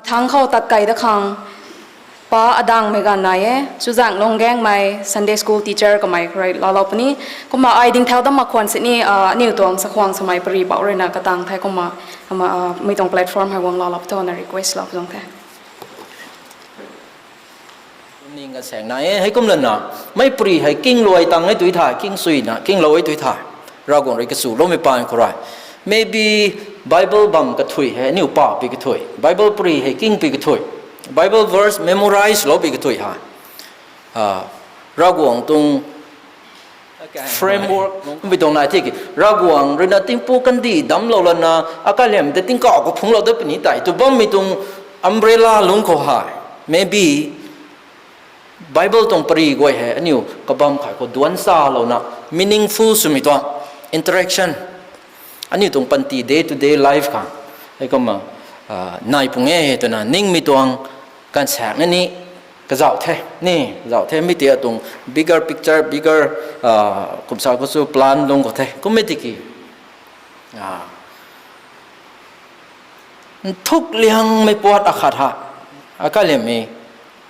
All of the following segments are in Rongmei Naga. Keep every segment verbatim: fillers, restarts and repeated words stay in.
Thangc khou tat kai da khang pa adangmei ganv nai e, Chuzaenglung Gaengmei, Sunday school teacher kamei khou rui laalou puni. Kumna ai dingthau dam mak khwan sini, ah, aniu tuang sakhwang swmei pari bauh rui na katang the kumna, kumna, ah, mi tuang platform hei guang laalou pu tho na request lou pu tuang the. Ning kasaeng nai e, hei kum lana, mei pari hei kingluai tang e tui the, kingsuina, kinglou e tui the. Ravguangc rui kachuloumei paan khou rui. Maybe Bible bam kathui hei aniu pahpui kathui. Bible pari hei kingpui kathui. Bible verse memorize loupui kathui hei. Ah, Ravguangc tuang framework, mei tuang nai thiki. Ravguangc rui na tingpuk kandih damclou lana, akaliam tei tingkauh khou phungclou dat puni tei. Tu bammei tuang umbrella lungc khou hei. Maybe Bible tuang pari guay hei aniu kabam khat khou duanc salouna, meaningful swmei tuang interaction. Aniu tuang panty day to day life khang. Hei kumna, ah, nai pung e twna ningmei tuang ganvsaekc na ni kazauh the, ni, kazauh the, mi tei atuang bigger picture, bigger, ah, kum sa khou chu plan lungc khou the. Kummei tiki, ah, nthuk liangmei puat akhat ha, akaliammei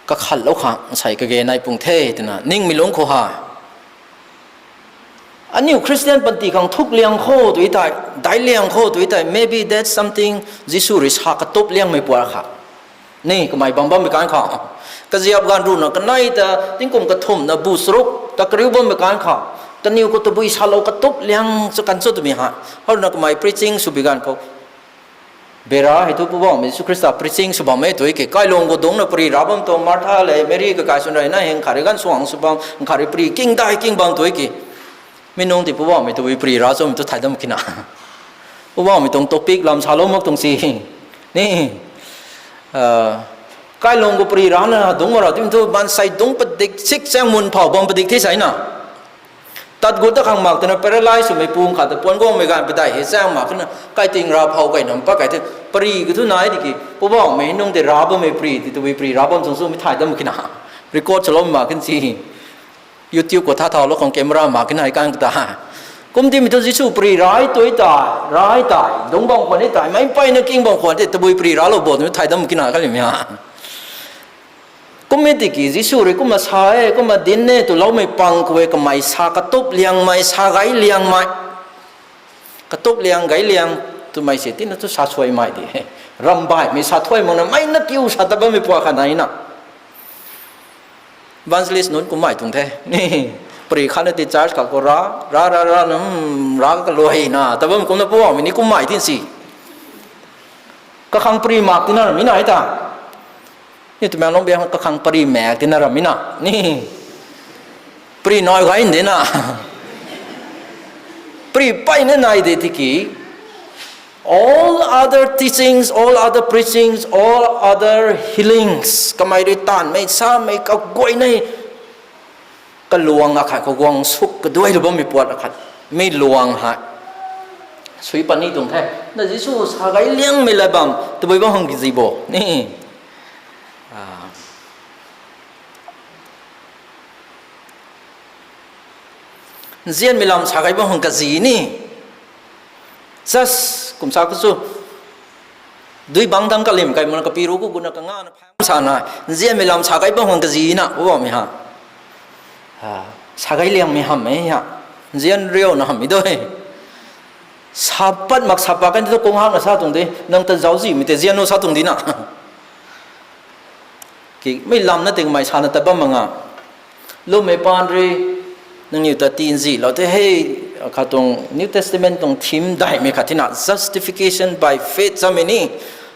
kakhatlou khang sei kage nai pung the twna ningmei lungc khou ha. Aniu Christian panty khang nthuk liang khou tui tei, daic liang khou tui tei, maybe that's something Jisu rui sa katup liangmei puat kha. Ni, kamei bam bammei kan khou. Kaziap ganv ruhna kanei ta, tingkum kathumhna bu charuk ta kariu bammei kan khou. Kaniw khou tabui salou katup liang chu kan chu twmei ha. Howna kamei preaching swbi ganv khou. Bera hei thu Poubauhmei Jisu Khrista preaching sw bam e tui ki, kailung khou dungcna pari ra bam tuang Martha le Mary kakai swn rui na heng khat rui ganv suang sw bam, khat rui pari king dai king bam tui ki. Mi nungc ti Poubauhmei tabui pari ra chumei tu thay dam kina. Poubauhmei tuang topic lam salou mak tuang si. Ni, ah, kailung khou pari rana dungc mak ra, timi thu maansei dungc padik, sik chaeng mun phou bam padik the sa na. Tat gut ta khang mak twna paralyze swmei pu khat ta puan guangmei ganv padai hei chaeng mak kina, kai ting ra phou kai nam pat kai the, pari kathu nai tiki, Poubauhmei nungc tei ra bammei pari, ti tabui pari ra bam chung chumei thay dam kina. Record swlou mak kin si. YouTube khou tha thaulou khang camera mak kina hei kan kata. Kum timei thu Jisu pari rai tui tei, rai tei, dungc bam khwan e tei, meic mpeyna king bam khwan tei, tabui pari ralou bo twmei thay dam kina kalimei ha. Kummei tiki Jisu rui kumna sa e, kumna dinc e twloumei pang khou e kamei sa katup liangmei, sa gay liangmei. Katup liang, gay liang, twmei se tina tu sa suaimei di. Rambaihmei sa thuai makna, mei na kiu sa ta bammei puat khat nai na. Evangelist nunc kummei tuang the. Ni, pari khatna ti church kha khou ra, ra, ra, ra, na, hmm, ra kaluaina, ta bam kumna Poubauhmei ni kummei tin si. Kakhang pari mak tina mi nai ta. Ni Tamenglong biak kakhang pari mak tina ram mi na. Ni, pari nai gay de na. Pari peyna nai de tiki, all other teachings, all other preachings, all other healings, kamei rui taanvmei, samei, kaguay nei, kaluang akhat khou guang suk kaduailou bammei puat akhat. Mi luang hei sui pat ni tuang the. Na Jisu sa gay liangmei lat bam, tabui bam hang kazi bo. Ni, ah, nzianmei lam sa gay bam hang kazi ni. Just kum sa khou chu, dui bang dang kalim kai makna kapi ru khou guna kangana phang sana, nzianmei lam sa gay bam hang kazi na, Poubauhmei ha. Ah, sa gay liangmei hamh e ha. Nzian riuna hamhmei dui. Sa pat mak sa pat kan tu kung hakna sa tuang di, nang ta zauczihmei tei nzian nu sa tuang di na. Ki, mei lam na tingmei sana tat bam mak nga. Lwmmei paan rui, nangniw ta tinzihlou the hei, kha tuang New Testament tuang theme daihmei khat thina, justification by faith samei ni.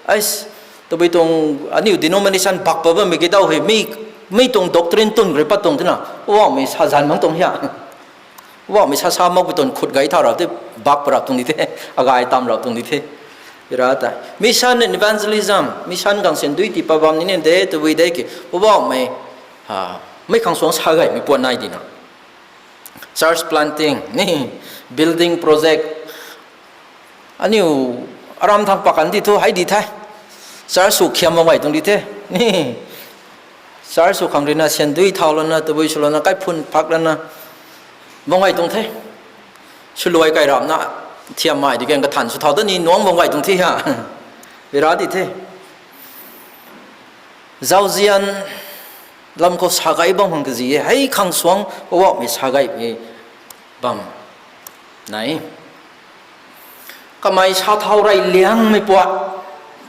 Ais, tabui tuang aniu denomination bak pat bammei ki daw hei, mi, mi tuang doctrine twn rui pat tuang thina, Poubauhmei sa zanc mang tuang hia. Poubauhmei sa sa makpui tuang khut gay thau rau the, bak pa rap tuang di the, agay tam rap tuang di the. Ira ta. Mission and evangelism, mission khang syan dui tii pat bam ni nen de, tabui de ki, Poubauhmei, ha, mei khang suang sa gaymei puat nai di na. Church planting, ni, building project. Aniu aram thang pakan di thu, hei di the. Church sw khiam bam gay tuang di the. Ni, church sw khang rui na syan dui thau lana, tabui sw lana, kaiphun phak lana, bam gay tuang the. Swluai kai rapna, thiammei di kan kathan sw thau ta ni nuang bam gay tuang the ha. Ira di the. Zauzian lam khou sa gay bam khang kazi e, hei khang suang Poubauhmei sa gaymei bam nai. Kamei sa thau rey liangmei puat,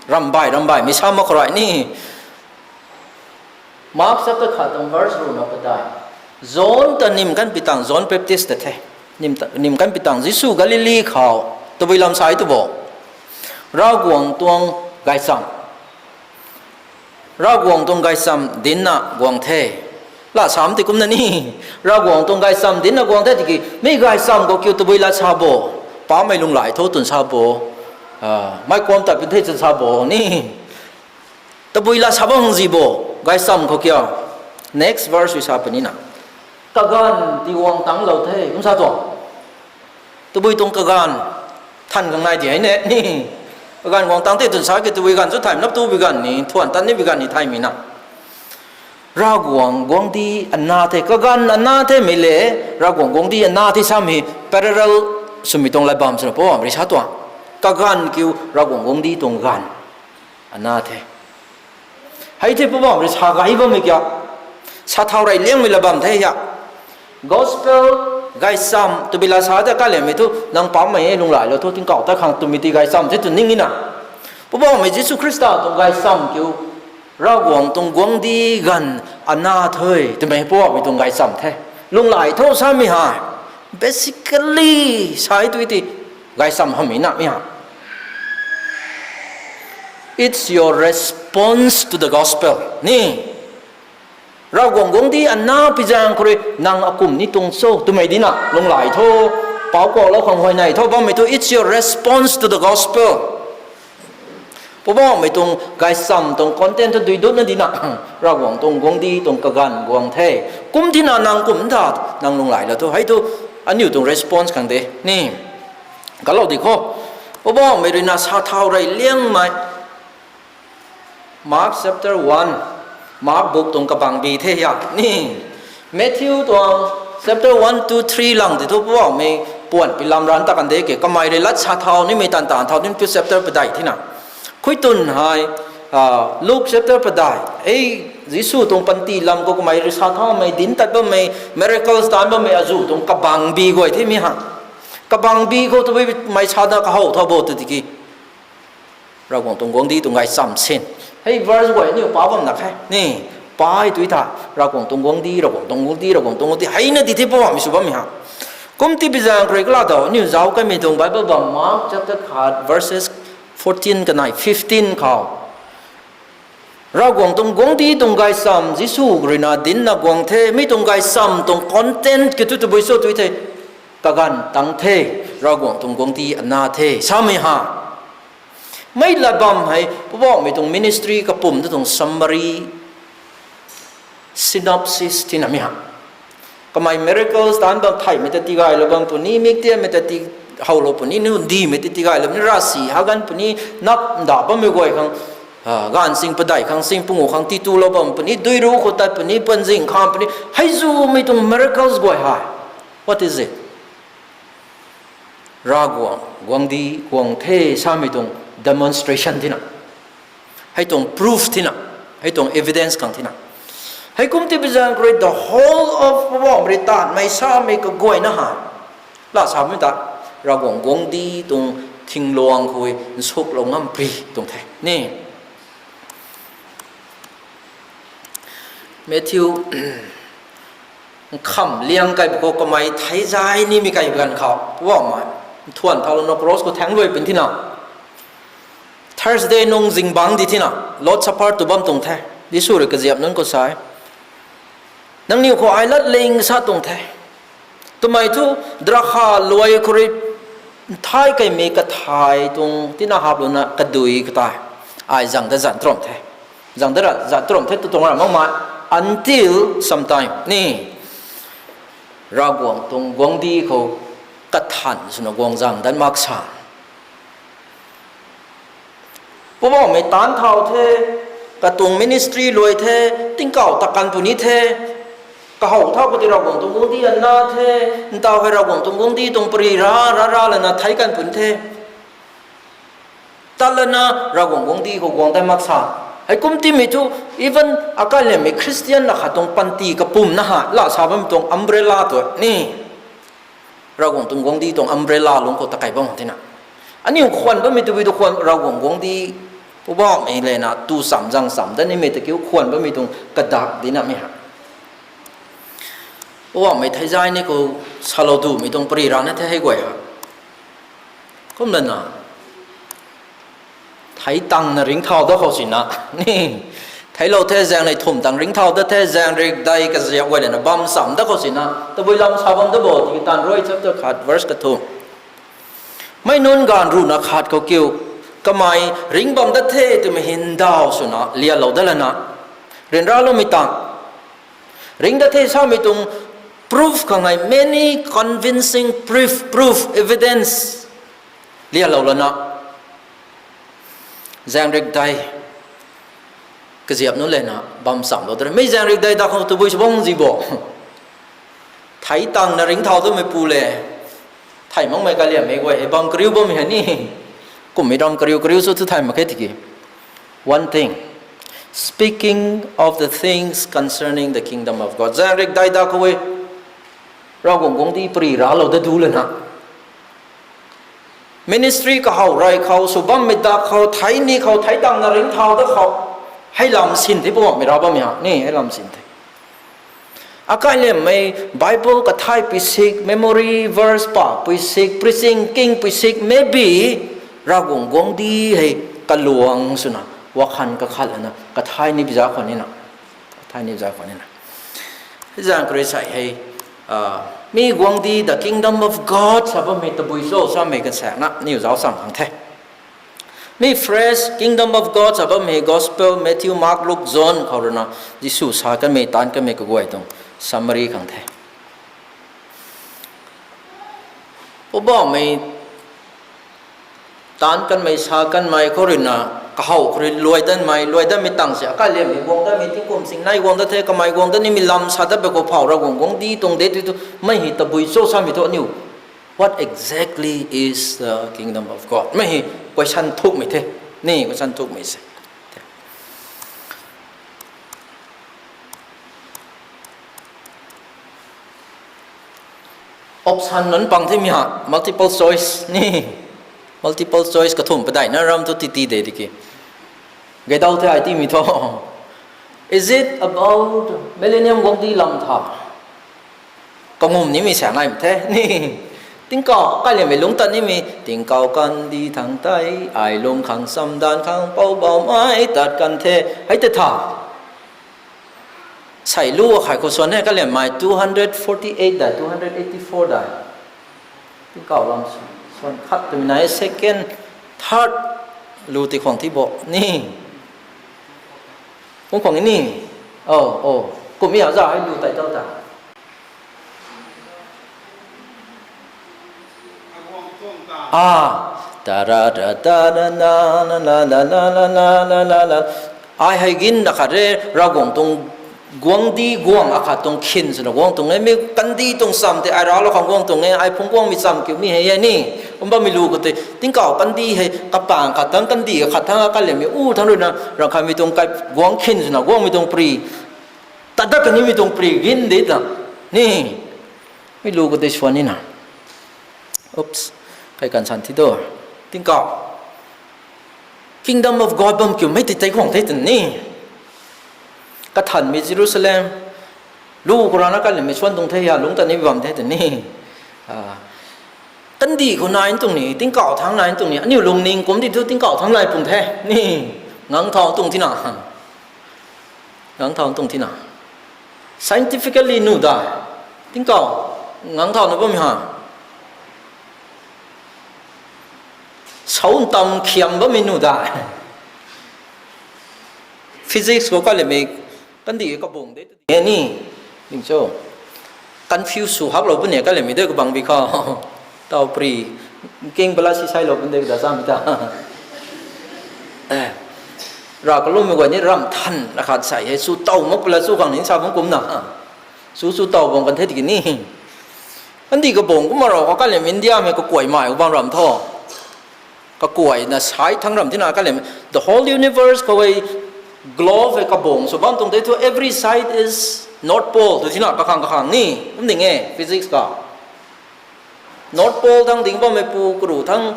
rambai rambaimei sa mak khou rui ni. Mark chapter khat tuang verse ruhna padeih. John ta nim kanpui tang, John Baptist ta the. Nim ta, nim kanpui tang, Jisu Galili khou tabui lam sa e tu bo. Ravguangc tuang gaychamv. Ravguangc tuang gaychamv dincna guang the. Lat sam ti kumna ni. Ravguangc tuang gaychamv dincna guang the tiki, mi gaychamv khou kiu tabui lat sa bo. Paapcmei lunghlaic tho twna sa bo. Ah, meic kuam tat pun the twna sa bo ni. Tabui lat sa bam hang zi bo, gaychamv khou kiu. Next verse rui sa puni na. Kaganv ti guang tangclou the, kum sa tuang. Tabui tuang kaganv, than khang nai di hei ne, ni. Kaganv guang tang the twna sa ki tabui ganv chu thay nap tu bi ganv ni, thuan tan ni bi ganv ni thaymei na. Ravguangc guangcdic ana the, kaganv ana themei le, Ravguangc guangcdic ana the samei parallel swmei tuang lat bam swna Poubauhmei rui sa tuang. Kaganv kiu Ravguangc guangcdic tuang ganv ana the. Hei the Poubauhmei rui sa gay bammei kiu. Sa thau rey liangmei lat bam the ya. Gospel gaychamv twbi lat sa ta kaliammei thu, nang paapcmei e lunghlaiclou tho, tingkauh tat khang twmei ti gaychamv the tw ning e na. Poubauhmei Jisu Khrista tuang gaychamv kiu, Ravguangc tuang guangcdic ganv ana the twmei Poubauhmei tuang gaychamv the. Lunghlaic tho samei hei, basically, sa e tu ti gaychamv hamhmei namei ha. It's your response to the gospel ni. Ravguangc guangcdic ana pi zaeng khou rui nang akum ni tuang cho twmei dina lunghlaic tho, pauc kuaklou khang huayney tho bammei thu, it's your response to the gospel. Poubauhmei tuang gaychamv tuang content thu dui dutna dina, Ravguangc tuang guangcdic tuang kaganv guang the. Kum thina nang kum ta, nang lunghlaiclou tho. Hei thu aniu tuang response khang de ni. Kalou di kho. Poubauhmei rui na sa thau rey liangmei. Mark chapter one, Mark book tuang kabangbi the ya ni. Matthew tuang chapter one, two, three lang ti thu Poubauhmei puan pi lam ranc ta kan de ke, kamei rui lat sa thau nimei tan tan thau nim tu chapter padeih thina. Khuitun hei, ah, Luke chapter padeih, ei, Jisu tuang panty lam khou kamei rui sa thaumei, dinc tat bammei, miracles taanc bammei azuh tuang kabangbi guay themei ha. Kabangbi khou tabui mei sa da kahow thau bo tu tiki, Ravguangc tuang guangcdic tuang gaychamv sin. Hei verse guay aniu pa bam na khe ni. Pai tu tha, Ravguangc tuang guangcdic, Ravguangc tuang guangcdic, Ravguangc tuang guangcdic. Hei na di the Poubauhmei sw bammei ha. Kum ti pi zaeng khou rui kala daw, aniu zauc kanmei tuang Bible bam Mark chapter khat verses fourteen kanei fifteen khou. Ravguangc tuang guangcdic tuang gaychamv Jisu rui na dincna guang the, mi tuang gaychamv tuang content kiu thu tabui cho tu the. Kaganv tang the, Ravguangc tuang guangcdic ana the samei ha. Mei lat bam hei Poubauhmei tuang ministry kapumc tu tuang summary, synopsis tinamei ha. Kamei miracles taanc bam theihmei ta tigaylou bam puni, mik tiamei ta ti howlou puni, nu ndimei ta tigaylou puni, ravsic ha ganv puni, nap nda bammei guay khang, ah, gaanv sing padeih khang sing pungu khang titulou bam puni, dui ru khou tat puni, puanzing kham puni, hei zumei tuang miracles guay hei. What is it? Ravguangc guangcdic guang the samei tuang demonstration thina. Hei tuang proof thina. Hei tuang evidence khang thina. Hei kum ti pi zaeng khou rui the whole of Poubauhmei rui taanmei samei kaguayna hei. La samei ta, Ravguangc guangcdic tuang thingluang khou nsuklou ngam pri tuang the ni. Matthew, nkham liang kai bu khou kamei thei zay nimei kai bu ganv khou, Poubauhmei nthuan thaulouna cross khou thaengc luai pun thina. Thursday nung zingbangc di thina, Lord's Supper tu bam tuang the. Jisu rui kaziap nunc khou sa e, nangniw khou ai latling sa tuang the. Twmei thu drakha luai khou rui nthai kaimei kathai tuang tina haplouna kadui katei ai zang da zan tram the. Zang da ra zan tram the tu tuang ra makmei, until sometime ni, Ravguangc tuang guangcdic khou kathan swna guang zang dat mak sa. Poubauhmei taanc thau the, katuang ministry luai the, tingkauh ta kan puni the, kahow thau khou ti Ravguangc tuang guangcdic ana the, ntaw hei Ravguangc tuang guangcdic tuang pari ra ra ra lana thei kan pun the. Tat lana Ravguangc guangcdic khou guang dat mak sa. Heikum timei thu, even akai lemei Christian na khat tuang panty kapumna ha, la sa bammei tuang umbrella tu ni. Ravguangc tuang guangcdic tuang umbrella lungc khou ta kai bam tina. Aniu khwan bammei tabui tu khwan Ravguangc guangcdic, Poubauhmei lena tu cham zang cham dat nimei ta kiu khwan bammei tuang kadak dinamei ha. Poubauhmei theizai ni khou salou dumei tuang pari rana the hei guay ha. Kumlana. Thei tangna ringcthau dat khou sina. Ni, theiclou the zaeng nei thumh tang ringcthau dat the zaeng rik dei kaziap guay lana bam cham dat khou sina. Tabui lam sa bam dat bo, tiki Tanruai chapter khat verse kathumh. Mei nunc gaanv ruhna khat khou kiu. Kamei ring bam dat the twmei hei ndauh swna lialou dat lana. Ryanraloumei tang. Ring dat the samei tuang proof khang hei many convincing proof, proof, evidence. Lialou lana. Zaeng rik dei. Kaziap nunc lana bam chamlou dat. Mei zaeng rik dei dat khou tabui sw bam zi bo. Thei tangna ringcthau datmei pu le. Thei makmei kaliammei guay hei bam kariu bammei hei ni. Kummei ram kariu kariu sw thu thay mak khe tiki. One thing. Speaking of the things concerning the kingdom of God. Zaeng rik dei dat khou e. Ravguangc guangcdic pari ralou dat du lana. Ministry kahaw rey khou, sw bammei dak khou, thei ni khou, thei tangna ringcthau dat khou. Hei lam sin the, Poubauhmei ra bammei ha ni, hei lam sin the. Akai lemei Bible kathay pui sik, memory verse pa pui sik, preaching king pui sik, maybe Ravguangc guangcdic hei kaluang swna, wakhan kakhat lana, kathay ni biza khwan nina. Kathay ni biza khwan nina. Zaeng kari sei hei, mi guangcdic the kingdom of God sa bammei tabui cho samei kansakna, niw zauc cham khang the. Mi phrase kingdom of God sa bammei gospel, Matthew, Mark, Luke, John khou rui na, Jisu sa kanmei, taanc kanmei kaguay tuang summary khang the. Poubauhmei taanc kanmei, sa kanmei khou rui na, kahaw khou rui luai danmei, luai danmei tang se, akai lemei guang datmei, tingkum singnei guang dat the, kamei guang dat nimei lam sa dat pei khou phau Ravguangc guangcdic tuang de tei tu, mei hei tabui cho samei thu aniu. What exactly is the kingdom of God? Mei hei question thukmei the, ni question thukmei se. Option nunc pang themei ha, multiple choice ni. Multiple choice kathumh padeihna ram thu titi de tiki. Gaydau the ai timei thu. Is it about millennium guangcdic lam tha? Kangum nimei sa ngaimei the ni. Tingkauh, akai lemei lungc tat nimei, tingkauh kandih thangc tei, ai lung khang chamdanv khang Poubauhmei tat kan the. Hei tei tha. Sei lu akhai khou swan he, kalemmei two hundred forty-eight dai, two hundred eighty-four dai. Tingkauh lam swan khat twmei nai, second, third, lu ti khwang thi bo ni. Kum khwang ni. O, o. Kum mi a za hei lu tei tau ta. A, ta ra ra ta ra na na la la la la la la la la. Ai hei gin na khat re, Ravguangc tuang guangcdic guang akhat tuang khin swna guang tuang e, mi kandih tuang cham tei ai raclou khang guang tuang e, ai phungc guangmei cham kiu mi hei e ni. Kum bammei lu khou tei, tingkauh kandih hei, kapang khat thangc kandih khat thangc akai lemei u thangc rui na, rang khatmei tuang kai guang khin swna guangmei tuang pri. Tat dat kanimei tuang pri gin de ta. Ni. Mi lu khou tei swan ni na. Oops. Kai kan san thi tu. Tingkauh. Kingdom of God bam kiu mei tei tei khwang the tw ni. Kathanmei Jerusalem. Lu khou rana kalemmei swan tuang the ya, lungc tat ni bam the tw ni. Kandih khou nai tuang ni, tingkauh thangc nai tuang ni, aniu lungning kum di thu tingkauh thangc nai pung the ni. Ngangc thau tuang tina. Ngangc thau tuang tina. Scientifically nuh da. Tingkauh ngangc thauna bammei ha. Sau ntam khiam bammei nuh da. Physics khou kalemmei kandih kabung de tw ni. Ding cho. Confuse sw haklou puni kalemmei de kabang bi khou. Tau pri. King pala si sailou pun de kada samei ta. Rav kalummei guay ni ramh than akhat sei hei, chu tow mak pala chu khang ni sa bam kumna. Chu chu tow bam kan the tiki ni. Kandih kabung kumna rau khou kalem India mei kakuay mai bam ram tho. Kakuayna sai thangc ram tina kalem. The whole universe khou hei Globe hei kabung sw bam tuang tei thu every side is North Pole tw thina kakhang kakhang ni, kum ding e physics ka. North Pole thang ding bammei pu karu thang,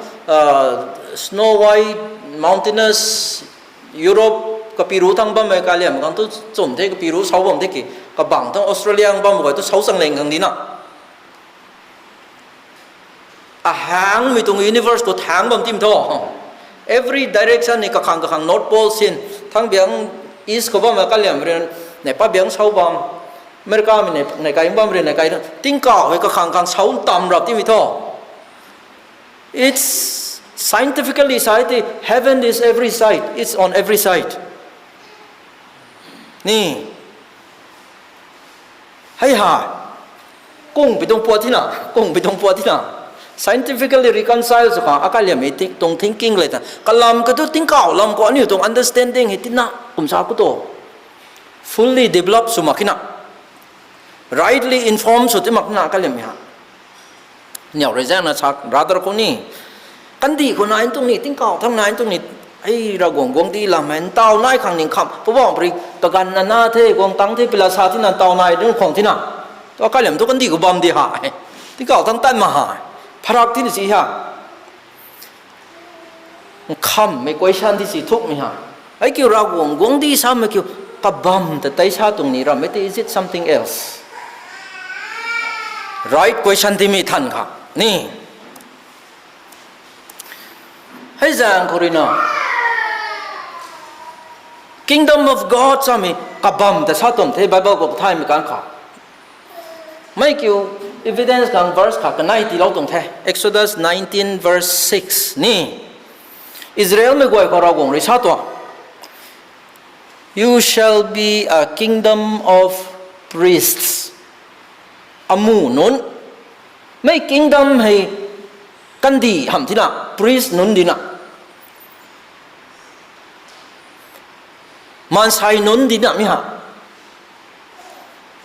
snow white, mountainous, Europe kapiru thang bammei kaliam khang tu chum the, kapiru sau bam the ki, kabang thang Australia bam guay tu sau chang leng khang dina. Ahangmei tuang universe khou thang bam tim thu. Every direction ni kakhang kakhang North Pole sin. Thang biang east khou bammei kaliam rin, nei pa biang sau bam. Americamei nei, nei kai bam rin, nei kai tingkauh hei kakhang khang sau tam rap timei thu. It's scientifically sa ti, heaven is every side. It's on every side. Ni. Hei hei. Kung pi tuang puat thina, kung pi tuang puat thina. Scientifically reconcile sw khang akaliam hei tuang thinking le ta. Kalam ka tu tingkauh lam khou aniu tuang understanding hei tina kum sa khou tu fully develop sw mak kina, rightly informed sw ti mak na kaliam ha. Niau rui zaengna sa brother khou ni, kandih khou nai tuang ni, tingkauh thang nai tuang ni, ei Ravguangc guangcdic lam hei ntaw nai khang ning kham, Poubauhmei rui kaganv na na the, guang tang the, pila sa thina ntaw nai ding khwang thina. Tu kaliam tu kandih khou bam di ha. Tingkauh thang tat ma ha. Pharak thina si ha. Nkhammei question ti si thukmei ha. Hei kiu Ravguangc guangcdic samei kiu kabam ta tei sa tuang ni rammei ti, is it something else? Right question ti mi than kha. Ni. Hei zaeng khou rui na, Kingdom of God samei kabam ta sa tuang the Bible khou kathaymei kan kha. Mei kiu evidence khang verse kha kanei tiilou tuang the. Exodus nineteen verse six ni. Israelmei guay khou Ravguangc rui sa tuang, You shall be a kingdom of priests. Amu nunc. Mei kingdom hei kandih hamh tina, priest nunc dina. Maansei nunc dina mi ha.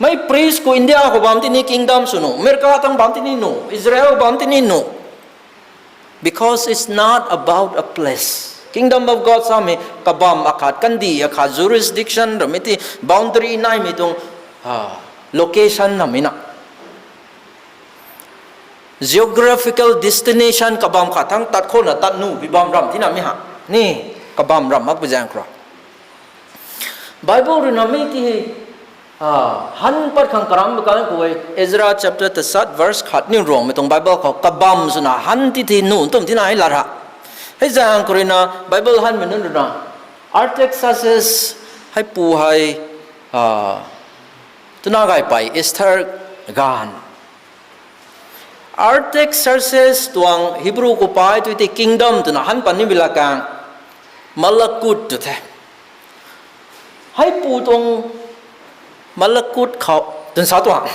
Mei priest khou India khou bam tini kingdom sw nuh, America tang bam tini nuh, Israel bam tini nuh. Because it's not about a place. Kingdom of God samei kabam akhat, kandih akhat, jurisdiction rammei ti, boundary naimei tuang location namei na. Geographical destination kabam khat thang tat khou na tat nuh bi bam ram tina mi ha. Ni, kabam ram mak bi zaeng khou rui Bible rui na mi ti hei, han pat khang karam bi kan khou e, Ezra chapter tasat verse khat ni ruangmei tuang Bible khou kabam swna han ti ti nuh tum tina hei lat ha. Hei zaeng khou rui na Bible hanmei nunc rui na, Artaxerxes hei pu hei, twna gay pei Esther ganv. Artaxerxes tuang Hebrew khou pai tu ti kingdom twna han pat ni bi la kang, malakut tw the. Hei pu tuang malakut khou twn sa tuang,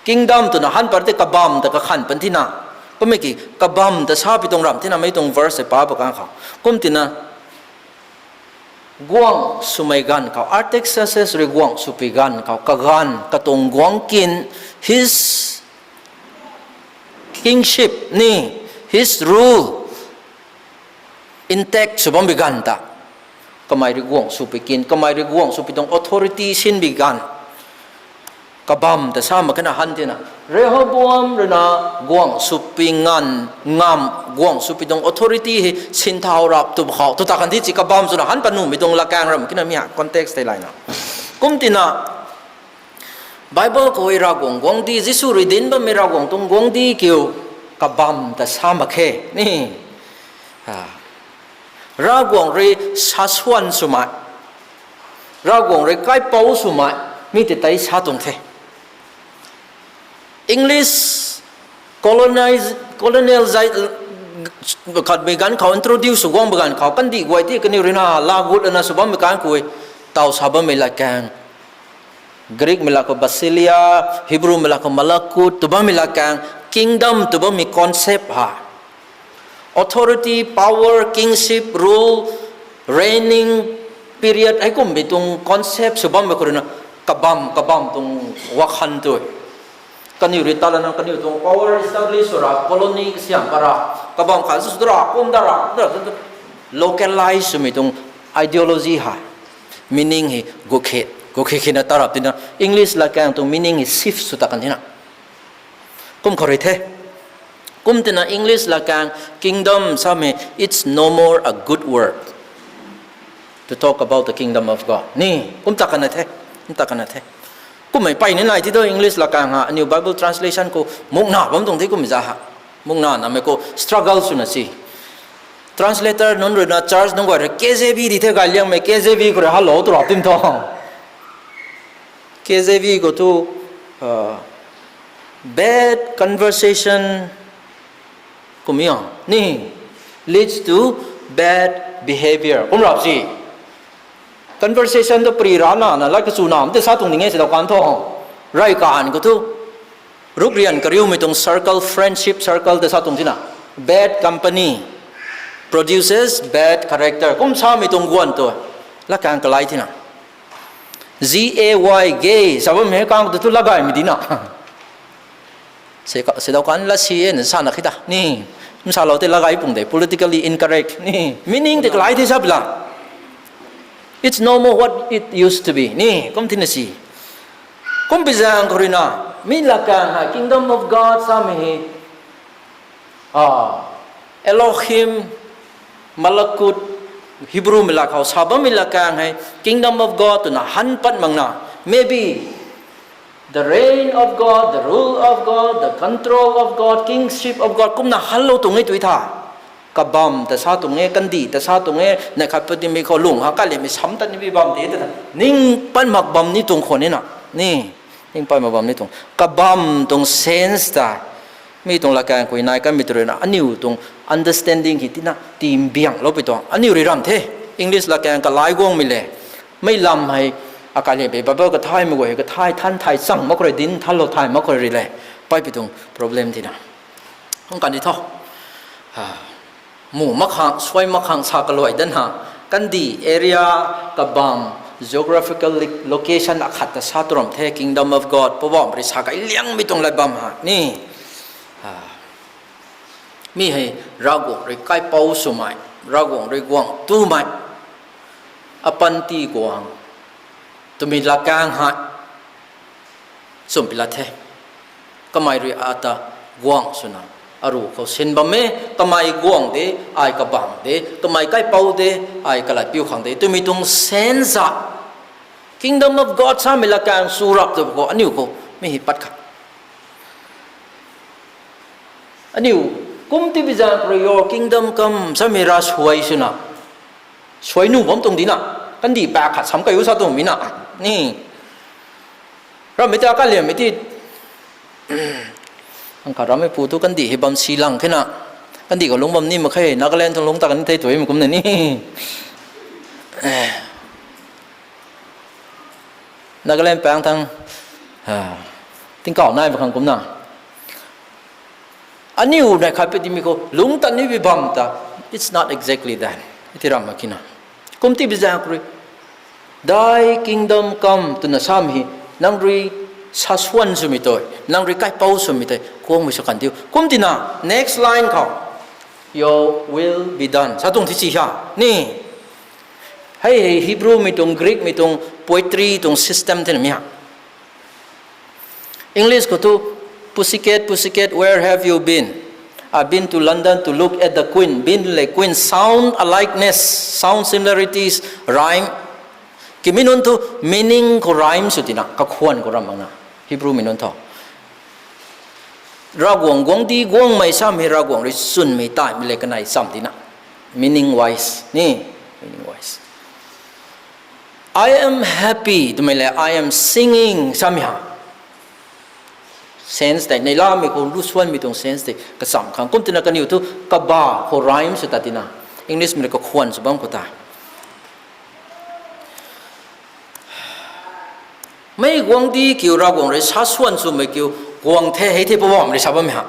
kingdom twna han pat ti kabam ta kakhan pan tina. Kummei ki kabam ta sa pi tuang ram tina mei tuang verse pa pa kan khou. Kum tina guangc swmei ganv khou, Artaxerxes rui guangc swpui ganv khou, kaganv, katuang guangc kin, his kingship ni, his rule, intact sw bam bi ganv ta. Kamei rui guangc swpui kin, kamei rui guangc swpui tuang authority sin bi ganv. Kabam ta sa mak khe na han tina. Rehoboam rui na guangc swpui nganv, ngamv, guangc swpui tuang authority hei sinthau rap tw khou, tw ta kan ti ci kabam swna han pat nuhmei tuang lakaeng ram kina mi ha context tei layna. Kum tina, Bible khou e Ravguangc guangcdic, Jisu rui dinc bammei Ravguangc tuang guangcdic kiu kabam ta sa mak khe ni. Ravguangc rui saswan swmei, Ravguangc rui kaipouc swmei, mi tei tei sa tuang the. English colonize, colonial zai, khatmei ganv khou introduce sw guang bi ganv khou, kandih guay ti kaniw rui na lagut lana sw bammei kan khou e, taw sa bammei lakaeng. Greekmei lak khou basileia, Hebrewmei lak khou malakut tw bammei lakaeng, kingdom tw bammei concept ha. Authority, power, kingship, rule, reigning period, heikumhmei tuang concept sw bammei khou rui na kabam, kabam tuang wakhan tw. Kaniw rui ta lana kaniw tuang power establish sw ra, colony kasiam pat ra, kabam khat sw sw ra, kum da ra, kum da ra, localize swmei tuang ideology hei. Meaning hei gukhe, gukhe khena tarap tina English latkaeng tuang meaning hei shift sw ta kan thena. Kum khou rui the. Kum tina English latkaeng kingdom samei, it's no more a good word to talk about the kingdom of God. Ni, kum ta kan the, kum ta kan the. Kummei pey ni nai ti do English latkaeng ha, aniu Bible translation khou mukna bam tuang the kummei za ha. Mukna namei khou struggle swna si. Translator nunc rui na church nunc guay rui K J V di the gay liangmei K J V khou rui hello tu rap tim tho. K J V khou tu, uh, bad conversation kum a, ni, leads to bad behavior kum rap si. Conversation tu pri rana na la kachu nam te sa tuang ding e si dau kan tho. Rey kan khou tu, ruk rian kariumei tuang circle, friendship circle te sa tuang tina. Bad company produces bad character kum samei tuang guan tu. Latkaeng kalai thena. G A Y, gay sa bam he kang tu tu lagaymei dina. Se ka, se dau kan la si e na sa na khita ni. Msalou tei lagay pung de, politically incorrect ni. Meaning tei kalai the sa pla. It's no more what it used to be ni. Kum thina si. Kum pi zaeng khou rui na, mi latkaeng hei kingdom of God samei hei, ah, Elohim, Malakut, Hebrew mei lat khou sa bammei latkaeng hei, kingdom of God twna han pat makna, maybe the reign of God, the rule of God, the control of God, kingship of God kumna hanlou tuang e tui tha. Kabam ta sa tuang e, kandih ta sa tuang e, neih khat pu timei khou lung ha kalimei sam tat ni bi bam de ta, ning pat mak bam ni tuang khwan e na, ni, ning pat mak bam ni tuang. Kabam tuang sense ta, mi tuang latkaeng khou nai kanmei tu rui na, aniu tuang understanding hei tina, timbiangloupui tuang. Aniu rui ram the, English latkaeng kalai guangmei le, mei lam hei, akai le pei Bible kathaymei guay hei kathai than thay chang mak khou rui, dinc thanlou thay mak khou rui le, peypui tuang problem tina. Kum kan di tho. Mu mak khang, suai mak khang sa kaluai dan ha. Kandih area, kabam, geographical li-, location akhat ta sa tu ram the, kingdom of God, Poubauhmei rui sa kai liangmei tuang lat bam ha, ni. Mi hei Ravguangc rui kaipouc swmei, Ravguangc rui guangc tumei, apanty guangc twmei latkaeng hei, chumpi lat the. Kamei rui ata guangc swna, aru khou sin bam e, kamei guangc de, ai kabangc de, kamei kaipouc de, ai kalatpiu khang de twmei tuang sense a, kingdom of God samei latkaeng sw rap tu khou aniu khou mi hei pat kha. Aniu, kum ti bi zaeng khou rui your kingdom come samei ra suai swna, suai nuh bam tuang dina, kandih paek khat sam kai u sa tuang mi na, ni. Rammei ta kaliammei ti, ang kha rammei pu tu kandih hei bam si lang khe na, kandih khou lungc bam ni mak khe, Nagaland tuang lungc ta kan the twmei kumna ni. Nagaland paeng thang, tingkauh nai bam khang kumna. Aniu neih khat pu timei khou lungc tat ni bi bam ta, it's not exactly that. Ti ram mak khe na. Kum ti bi zaeng khou rui, Thy kingdom come twna samei hei, nang rui sa swan swmei tei, nang rui kaipouc swmei tei guangmei sw kan diu. Kum tina, next line khou, Your will be done sa tuang thi si ha, ni. Hei hei Hebrew mei tuang, Greek mei tuang, poetry tuang system thena mi ha. English khou thu, Pussycat, pussycat, where have you been? I've been to London to look at the Queen. Been le Queen, sound alikeness, sound similarities, rhyme. Kimei nunc thu meaning khou rhyme sw tina, kakhwan khou ram makna. Hebrew mei nunc thu. Ravguangc guangcdic guangmei samei Ravguangc rui chwnmei taimei le kanei cham tina. Meaning wise ni, meaning wise. I am happy twmei le I am singing samei ha. Sense tei neihlamei khou lu swanmei tuang sense tei kacham khang. Kum tina kaniw thu kaba khou rhyme sw ta tina. English mei le kakhwan sw bam khou ta. Mei guangcdic kiu Ravguangc rui sa swan swmei kiu guang the hei the Poubauhmei rui sa bammei ha.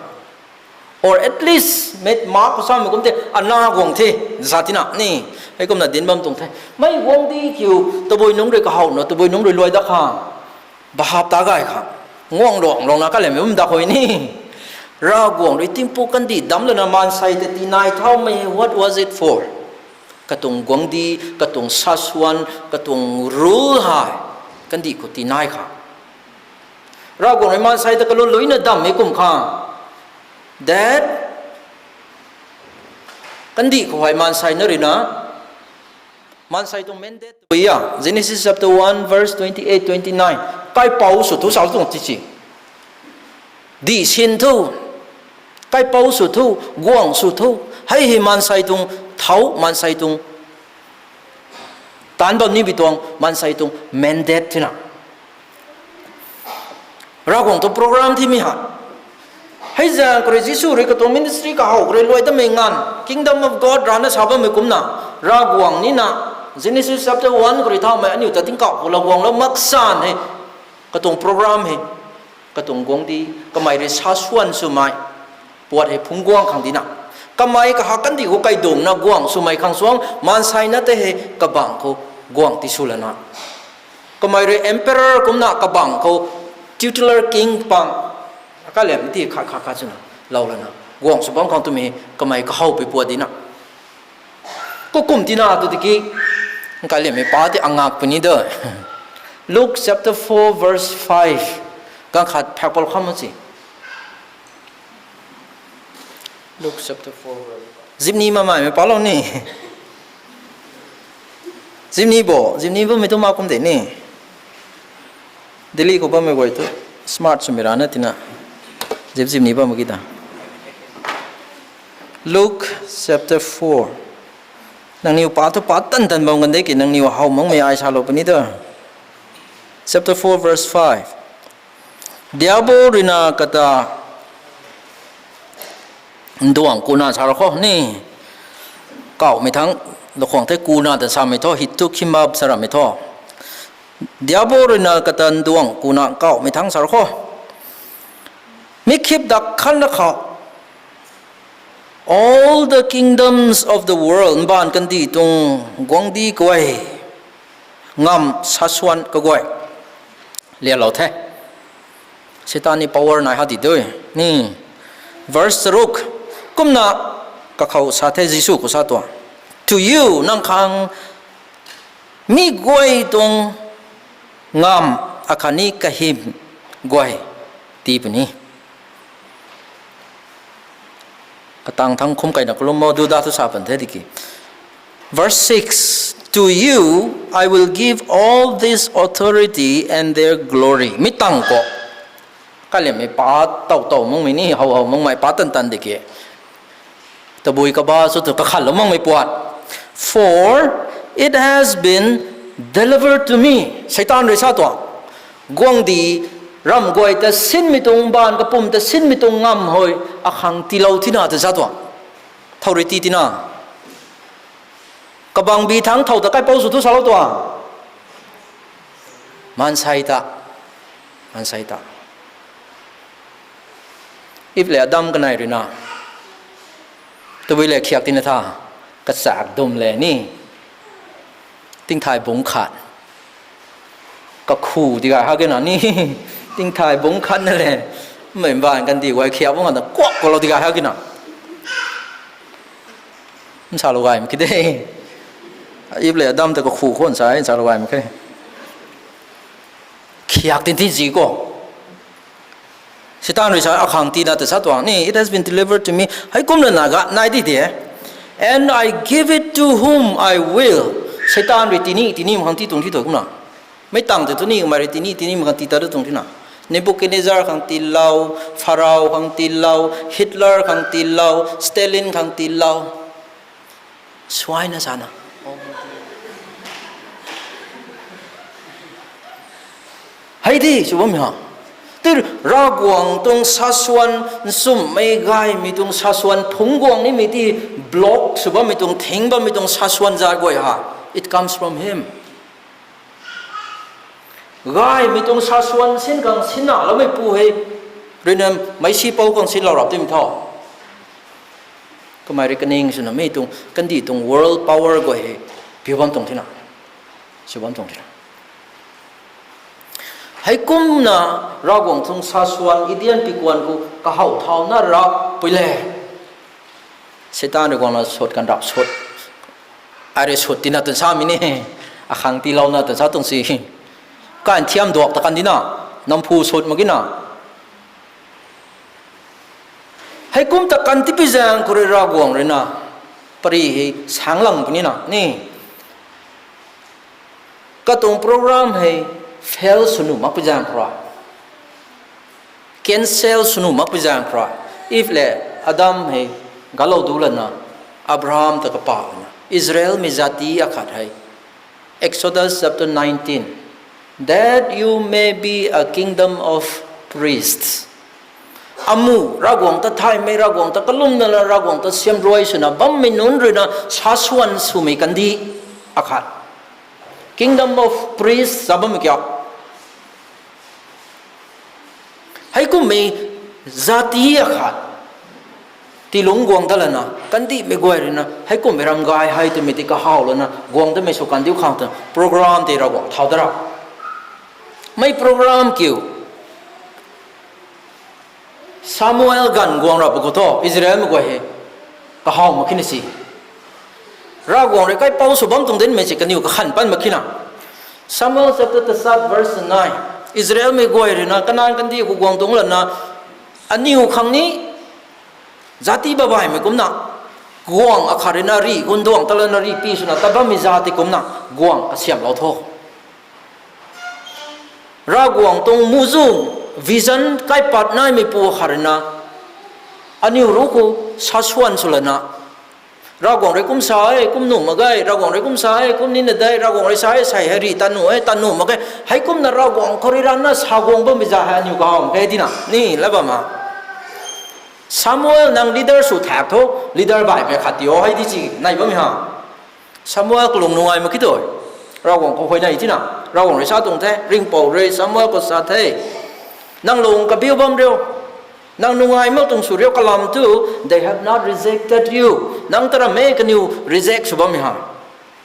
Or at least mei mak khou samei kum the ana guang the, sa tina ni. Hei kumna dinc bam tuang the. Mei guangcdic kiu tabui nunc rui kahowna, tabui nunc rui luai dat khang, bahap ta gay khang, guangluanglouna kalemei bam dat khou ni. Ravguangc rui tingpuk kandih damc lana maansei ta tinai thaumei, what was it for? Katuang guangcdic, katuang sasuan, katuang rule hei kandih khou tii nai kha. Ravguangc rui maansei ta kalun luina dammei kum khang, that kandih khou hei maansei na ruina, maansei tuang mandate tw e, Genesis chapter one verse twenty-eight, twenty-nine. Kaipouc sw thu sa tuang ti si, dih sin thu, kaipouc sw thu, guangc sw thu, hei hei maansei tuang thau, maansei tuang taanc bam ni bi tuang, maansei tuang mandate thina. Ravguangc tuang program thimei ha. Hei zaeng khou rui Jisu rui katuang ministry kahow khou rui luai tamei nganv, Kingdom of God rana sa bammei kumna, Ravguangc nina, Genesis chapter one khou rui thaumei aniu ta tingkauh khou lou guanglou maksan hei, katuang program hei, katuang guangcdic, kamei rui sasuan swmei puat hei phungc guang khang dina, kamei kaha kandih khou kaidungna guangc swmei khang suang maansei na tei hei kabangc khou guangc tisw lana, kamei rui emperor kumna kabangc khou titular king pang, kaliammei ti khat khat khat swna lou lana guangc sw bam khang twmei kamei kahowpui puat dina. Kukum tina tu tiki, kaliammei pa tei angak puni de. Luke chapter four verse five. Ganv khat phakpal kham si. Luke chapter four verse five. Zimni mamaimei palou ni. Zimni bo, zimni bammei tu ma kum de ni. Delhi khou bammei guay tu smart swmei rana tina, zip zimni bammei ki ta. Luke chapter four. Nangniw pa thu pa tan tan bam kan de ki, nangniw how makmei ai salou puni ta. Chapter four verse five. Diabol ruina kata nduangc kuna sa ra kho ni. Kauhmei thangc, lukhwang the kuna ta samei thu, he took him up sa ramei thu. Diabol ruina kata nduangc kuna kauhmei thangc sa ra kho. Mi khip dak khan na khou, all the kingdoms of the world, mbaanv kandih tuang guangcdic kaguay, ngamv sasuan kaguay lialou the. Seitaan ni power nai ha di dui ni. Verse charuk. Kumna kakhou sa the, Jisu khou sa tuang, To you, nang khang mi guay tuang ngamv akhatni kahym guay tii puni. Katang thangc khum kaina kalum mo, duda thu sa pan the tiki. Verse six, To you I will give all this authority and their glory. Mi tang khou, kaliammei pa tow tow makmei ni, how how makmei pa tan tan di ki, tabui kaba sw tu kakhanlou makmei puat. For it has been delivered to me. Seitaan rui sa tuang, guangcdic ramv guay ta sinmei tuang, mbaanv kapwm ta sinmei tuang ngamv hei akhang tiilou tina ta sa tuang. Thow rui tii tina. Kabangbi thangc thow ta kaipouc sw thu salou tuang. Maansei ta. Maansei ta. Eve le Adam kanei ruina, tabui le khiak tina tha, kachak dum le ni, tingthay bungc khat, kakhu ti gay ha kena ni, tingthay bungc khat na le, mei mbaanv kandih guay khiak bam khang ta kuak kalou ti gay ha kena. Nsalou gaymei ki de. Eve le Adam ta kakhu khou nsa, nsalou gaymei khe. Khiak tin tin zi khou, Seitaan rui sa, akhang tina ta sa tuang ni, it has been delivered to me. Heikumna na ga nai di de. And I give it to whom I will. Seitaan rui tini tini mak khang tii tuang ti tu kumna, mei tang tei tu ni kamei rui tini tini mak khang tii ta tuang tina. Nebuchadnezzar khang tiilou, Pharaoh khang tiilou, Hitler khang tiilou, Stalin khang tiilou. Suaina sana, hei di sw bammei ha. Ti, Ravguangc tuang sasuan, nchumhmei gaymei tuang sasuan, phungc guang nimei ti, block sw bammei tuang, thing bammei tuang sasuan zat guay ha, it comes from him. Gaymei tuang sasuan sin khang sinna loumeipu hei ruina meicsi pou khang sinlou rap timei tho. Kamei rui kaning swna mei tuang kandih tuang world power guay hei piu bam tuang tina, sw bam tuang tina. Heikumna Ravguangc tuang sasuan Eden pikuan khou kahow thauna rapui le, Seitaan rui guangna sut kan rap sut. Ai rui sut tina twn samei ni. Akhang tiilouna twn sa tuang si. Kan thiam duak ta kan dina. Namphu sut mak kina. Heikum ta kan tipi zaeng khou rui Ravguangc rui na pary hei sanglang punina ni. Katuang program hei fail sw nuh makpui zaeng khou rui, cancel sw nuh makpui zaeng khou rui, Eve le Adam hei galou du lana, Abraham ta kapahna, Israelmei zati akhat hei, Exodus chapter nineteen, that you may be a kingdom of priests. Amu Ravguangc ta thaymei, Ravguangc ta kalumna la, Ravguangc ta siamruai swna bammei nunc rui na saswan swmei kandih akhat, kingdom of priests sa bammei kiu. Heikummei zati akhat tiilungc guang dat lana, kandihmei guay rui na heikumhmei ram gay hei twmei ti kahaw lana guang datmei sw kandiu khang twna program tei Ravguangc thau dat ra. Mei program kiu Samuel ganv guang rap khou thu Israelmei guay hei kahaw mak khe na si. Ravguangc rui kaipouc sw bam tuang dinmei si kaniw kakhan pan mak khe na. Samuel chapter tachat verse nine. Israelmei guay rui na Kanan kandih khou guang tuang lana, aniw khang ni zati babaihmei kumna, guangc akhat rui na rih khou nduangc ta lana rih pi swna tat bammei zati kumna guangc kasiamhlou tho. Ravguangc tuang muhzwng, vision kaipat naimeipu khat rui na, aniw ruc khou saswan sw lana, Ravguangc rui kum sa e, kum nuh mak ge, Ravguangc rui kum sa e, kum nina de, Ravguangc rui sa e, sei hei rih tat nuh e, tat nuh mak ge, heikumna Ravguangc khou rui rana sa guang bammei za hei aniw kahaw mak khe tina ni la bam ha. Samuel, nang leader sw thak tho, leader baihmei khat ti o hei di ci nai bammei ha. Samuel kalung nungai mak khe tu. Ravguangc khou huayney tina, Ravguangc rui sa tuang the, ringhpouc rui Samuel khou sa the. Nang lung kabiu bam riu, nang nungai mak tuang sw riu kalam tu, they have not rejected you. Nang ta ram e kaniw reject sw bammei ha.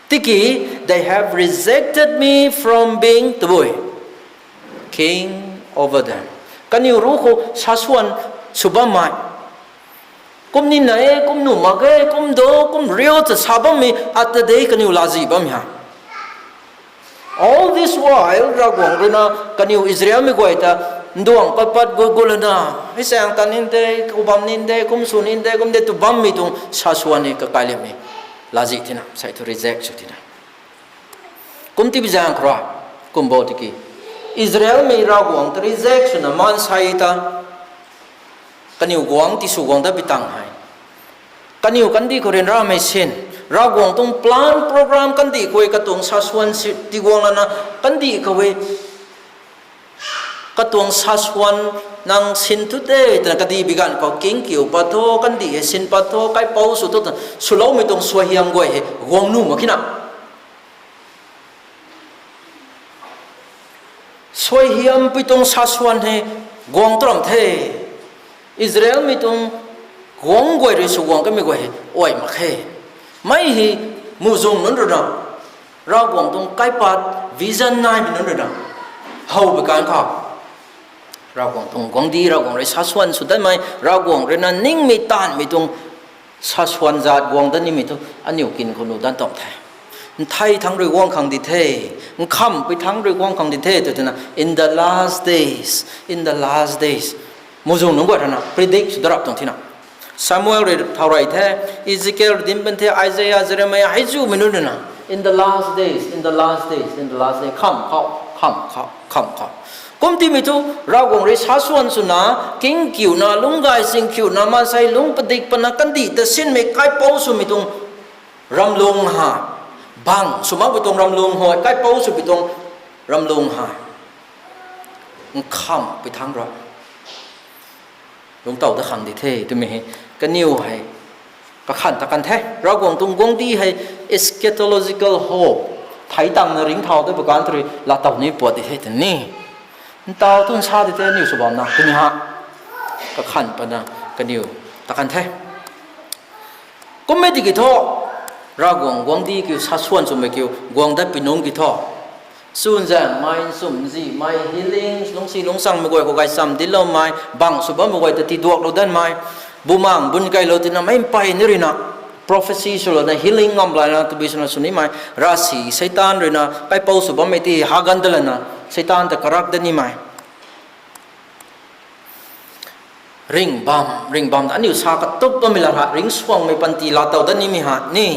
Tiki, they have rejected me from being tabui king over them. Kaniw ruc khou saswan sw bammei, kum nina e, kum nuh mak ge, kum do, kum riu ta sa bammei, ata de kaniw laazih bammei ha. All this while, Ravguangc rui na kaniw Israelmei guay ta nduangc pat pat gu gu lana, hei saeng tan nin de, kum bam nin de, kum sw nin de, kum de tw bammei tuang saswan ni kakai liammei laazih tina, sei thu reject sw tina. Kum tipi zaeng khou rui, kum bo tiki, Israelmei Ravguangc ta reject swna maansei ta kaniw guangc tisw guang dat pi tang hei, kaniw kandih khou ryanramei sin, Ravguangc tuang plan program kandih khou e katuang saswan si tiguang lana, kandih khou e katuang saswan nang sin thu te twna kadih bi ganv khou king kiu pat tho, kandih hei sin pat tho, kaipouc sw tho twna swloumei tuang suaihiam guay hei guang nuh mak khe na. Suaihiampui tuang saswan hei guang tu ram the. Israelmei tuang guangc guay rui sw guang kamei guay hei uai mak khe. Mei hei muhzwng nunc rui na, Ravguangc tuang kaipat vision naimei nunc rui na, how bi kan khou Ravguangc tuang guangcdic, Ravguangc rui saswan sw datmei, Ravguangc rui na ningmei taanvmei tuang saswan zat guang dat nimei thu aniu kin khou nuh dan tuang the. Nthei thangc rui guang khang di the, nkhamhpui thangc rui guang khang di the tw twna, in the last days, in the last days, muhzwng nunc guay rui na predict sw dat rap tuang thina. Samuel rui thau rey the, Ezekiel rui dinc pan the, Isaiah, Jeremiah, heizumei nunc rui na, in the last days, in the last days, in the last days, kham khou, kham khou, kham khou. Kum timei thu, Ravguangc rui saswan swna, king kiuna, lungcgay sing kiuna, maansei lungc padik pana kandih ta sinmei kaipouc swmei tuang ramlung ha, bang sw makpui tuang ramlung hei, kaipouc swpui tuang ramlung ha, nkhamhpui thangc rui lungc tow dat khang di the twmei hei, kaniw hei kakhan ta kan the. Ravguangc tuang guangcdic hei eschatological hope, theic tangna ringcthau dat bu kan tw rui laatow ni puat di the twni, ntaw tun sa di the aniu sw bamna twmei ha, kakhan pana kaniw ta kan the. Kummei tiki thu, Ravguangc guangcdic kiu, saswan swmei kiu, guang datpui nunc ki thu, chwnzaenghmei, nchumhzihmei, healing, lungcsi lungcsangmei guay khou gaychamv dincloumei, bang sw bammei guay ta tiduaklou danmei, bumaengc bun kailou tina meic mpeyna rui na prophecy swlouna healing ngam lana tabui swna sw nimei, ravsic Seitaan ruina kaipouc sw bammei ti hagan da lana, Seitaan ta karak da nimei. Ringhbam, ringhbam ta aniu sa katup bammei lat ha, ringcsuangmei panty laatow dat nimei ha ni.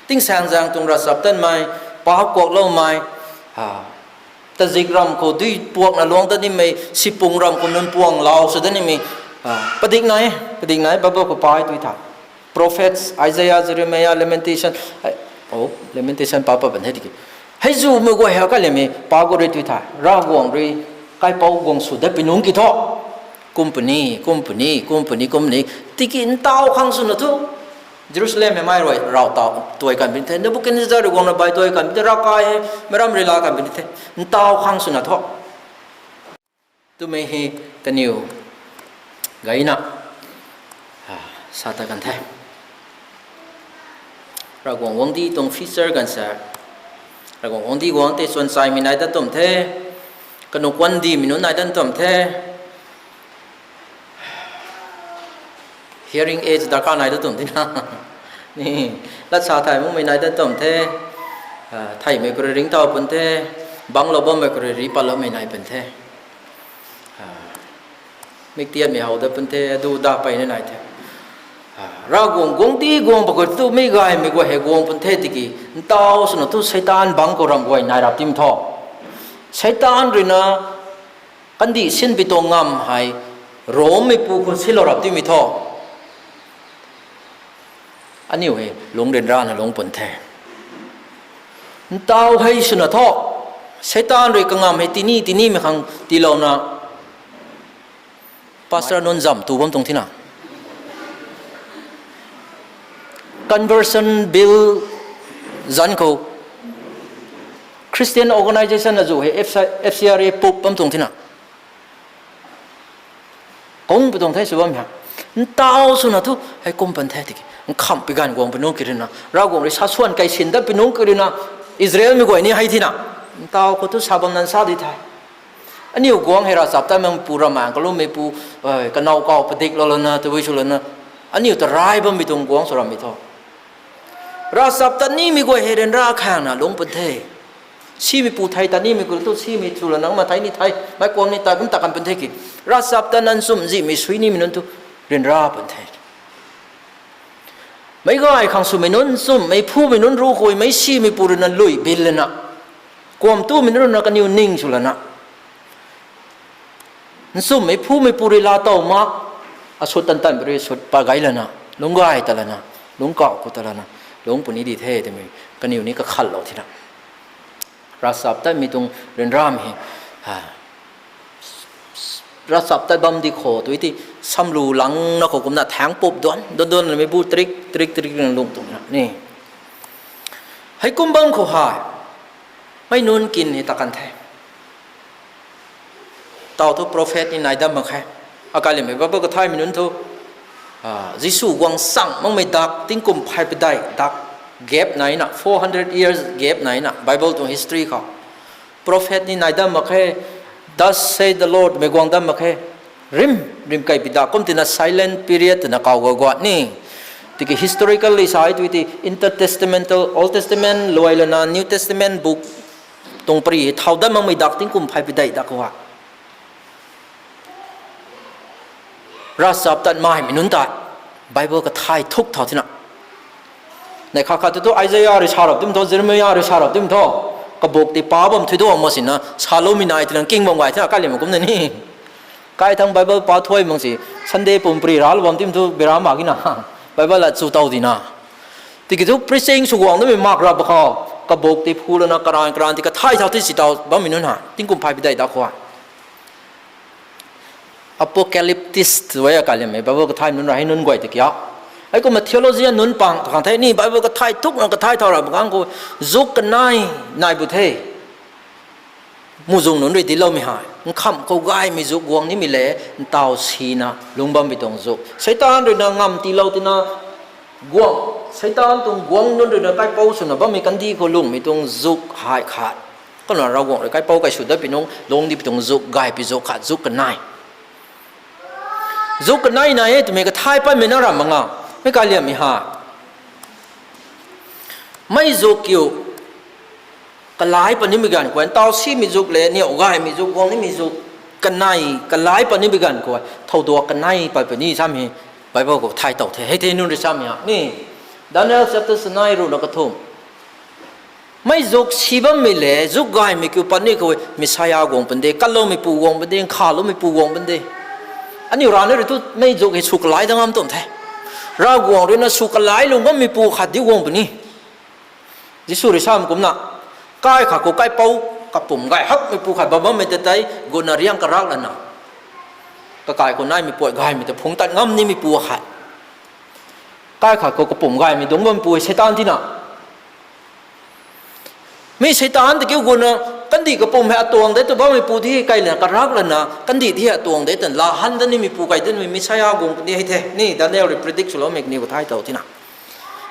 Tingsaengzaeng tuang ravchaptatmei, pa kuakloumei, tazikramv khou dui puakna luang dat nimei, sipung ramv khou nunc puang lau sw dat nimei, padik nai, padik nai, Bible khou pai tui tha. Prophets, Isaiah, Jeremiah, Lamentation, Lamentation pa pa ban the tiki, hei zumei guay hei kaliammei pa gu rui tui tha, Ravguangc rui kaipouc guang sw dat pi nungc ki thu, kum puni, kum puni, kum puni, kum ni, tiki ntaw khang swna thu, Jerusalem hei mei rui raw taw tuai kan puni the, Nebukadnezar rui guangna bai tuai kan puni the, ravkai hei meic ram rui la kan puni the, ntaw khang swna thu twmei hei kaniw gayna sa ta kan the. Ravguangc guangcdic tuang feature kan sa, Ravguangc guangcdic guang tei chuanchaimei nai dat tum the, kanu kuandihmei nunc nai dat tum the, hearing aid darkar nai dat tum tina, ni, lat sa thay makmei nai dat tum the, theihmei khou rui ringcthau pun the, bangclou bammei khou rui ri patloumei nai pun the, miktiatmei how dat pun the, adu da peyna nai the. Ravguangc guangcdic guang pa khou tu mi gaymei guay hei guang pun the tiki, ntaw swna thu Seitaan bangc khou ramh guay nai rap tim thu, Seitaan ruina kandih sinpi tuang ngamv hei Rommeipu khou silou rap timei thu, aniu hei lungc ryanrana lungc pun the. Ntaw hei swna thu, Seitaan rui kangamv hei tini tinimei khang tiilouna, pastor nunc zam tu bam tuang thina, conversion bill zanc khou Christian organisation azuh hei F C R A pup bam tuang thina, kungpui tuang the sw bam ha. Ntaw swna thu hei kum pun the tiki, nkhamhpui ganv guang pi nungc ki ruina, Ravguangc rui sa swan kai sin dat pi nungc ki ruina, Israelmei guay ni hei thina, ntaw khou thu sa bam nan sa di the. Aniu guangc hei ravchaptat makmeipu, ramang kalummeipu, kanow kaw padiklou lana tabui sw lana, aniu ta rai bammei tuang guangc sw rammei thu, ravchaptat nimei guay hei ryanra khangna lungc pun the. Simeipu thei ta nimei khou tu simei sw lana ma thei ni thei, meic kuam ni ta kum ta kan pun the ki, ravchaptat nchumh zihmei sui nimei nunc thu ryanra pun the. Meic gay khang swmei nunc, nchumhmei phumei nunc ruc khuy meic simeipu ruina lui bin lana, kuam tumei nunc ruina kaniw ning sw lana, nchumhmei phumeipu rui laatow mak, asut tan tanmei rui sut pat gay lana, lungc gay ta lana, lungc kauh khou ta lana, lungc puni di the twmei kaniw ni kakhatlou thina, ravchaptatmei tuang ryanramei hei, ravchaptat bam di khou tu ti, samlu langna khou kumna thaengc pup duan duan duan meibu tarik tarik tarik na lungh tuang na ni. Heikum bam khou hei, mei nunc kin hei ta kan the. Taw thu prophet ni nai dam mak khe. Akaliammei Bible kathaymei nunc thu, Jisu guang chang makmei dak, tingkum phay padeih dak gap naina, four hundred years gap naina, Bible tuang history khou prophet ni nai dam mak khe, Thus said the Lord mei guang dam mak khe. Rim, rim kaipi dak kum tina silent period twna kaw gua guat ni. Tiki historically sa e tui ti intertestamental, Old Testament luai lana New Testament book tuang pari hei thau dat makmei dak tingkum phay padeih dak khou ha, ravchaptatmei mei nunc ta Bible kathay thuk thau thina. Neih khat khat tu tu Isaiah rui sa rap tim thu, Jeremiah rui sa rap tim thu, kabuk ti pa bam thui tu mak sina saloumei nai twna king bam gay thina, kaliammei kumna ni. Kai thang Bible pa thuay mak si, Sunday pumpri ralou bam tim thu bira mak gina, Bible la chu tow dina. Tiki thu preaching sw guang damei mak rap khou, kabuk ti phu lana karan karan ti kathay thau ti si tau bammei nunc ha, tingkum phay padeih dak khou ha. Apocalyptist tu e akaliammei Bible kathaymei nunc ra hei nunc guay tiki a. Heikumna theologian nunc pang ta khang the ni, Bible kathay thukna kathay thau rap khang khou zuk kanei nai bu the. Muhzwng nunc rui dincloumei hei, nkhamh khou gaymei zuk guang nimei le, ntaw sina lungc bammei tuang zuk. Seitaan ruina ngamv tiilou tina guang, Seitaan tuang guangc nunc ruina kaipouc swna bammei kandih khou lungmei tuang zuk hei khat. Kumna Ravguangc rui kaipouc kai sw dat pi nungc lungc di pi tuang zuk, gay pi zuk khat, zuk kanei. Zuk kanei nai e twmei kathay patmei na ram mak nga. Mei kaliammei hei Mei zuk kiu kalai pat nimei ganv khou, ntaw simei zuk le niw gaymei zuk, guang nimei zuk, kanei kalai pat nimei ganv khou thow duak kanei pat puni sam hei Bible khou thay tow the. Hei the nunc rui samei ha ni, Daniel chapter sanei ruhna kathumh. Mei zuk si bammei le zuk gaymei kiu pat ni khou Messiah guang pun de, kanloumeipu guang pun de, nkhavloumeipu guang pun de. Aniu rana rui thu mei zuk hei sw kalai dat ngam tuang the. Ravguangc rui na sw kalai lung bammeipu khat di guang puni. Jisu rui sam kumna, kai khat khou kaipouc kapumc gay hakmeipu khat bam bammei ta tei guna riang karak lana, kakai khou naimei puat gaymei ta phungc tat ngam nimeipu khat. Kai khat khou kapumc gaymei dungc bammeipu hei Seitaan tina. Mi Seitaan ta kiu guna, kandih kapumc hei atuang de tw bammeipu di kai lana karak lana, kandih di atuang de twna laa han dat nimeipu kai datmei Messiah guang puni hei the ni, Daniel rui predict swloumei kaniw thay tow tina.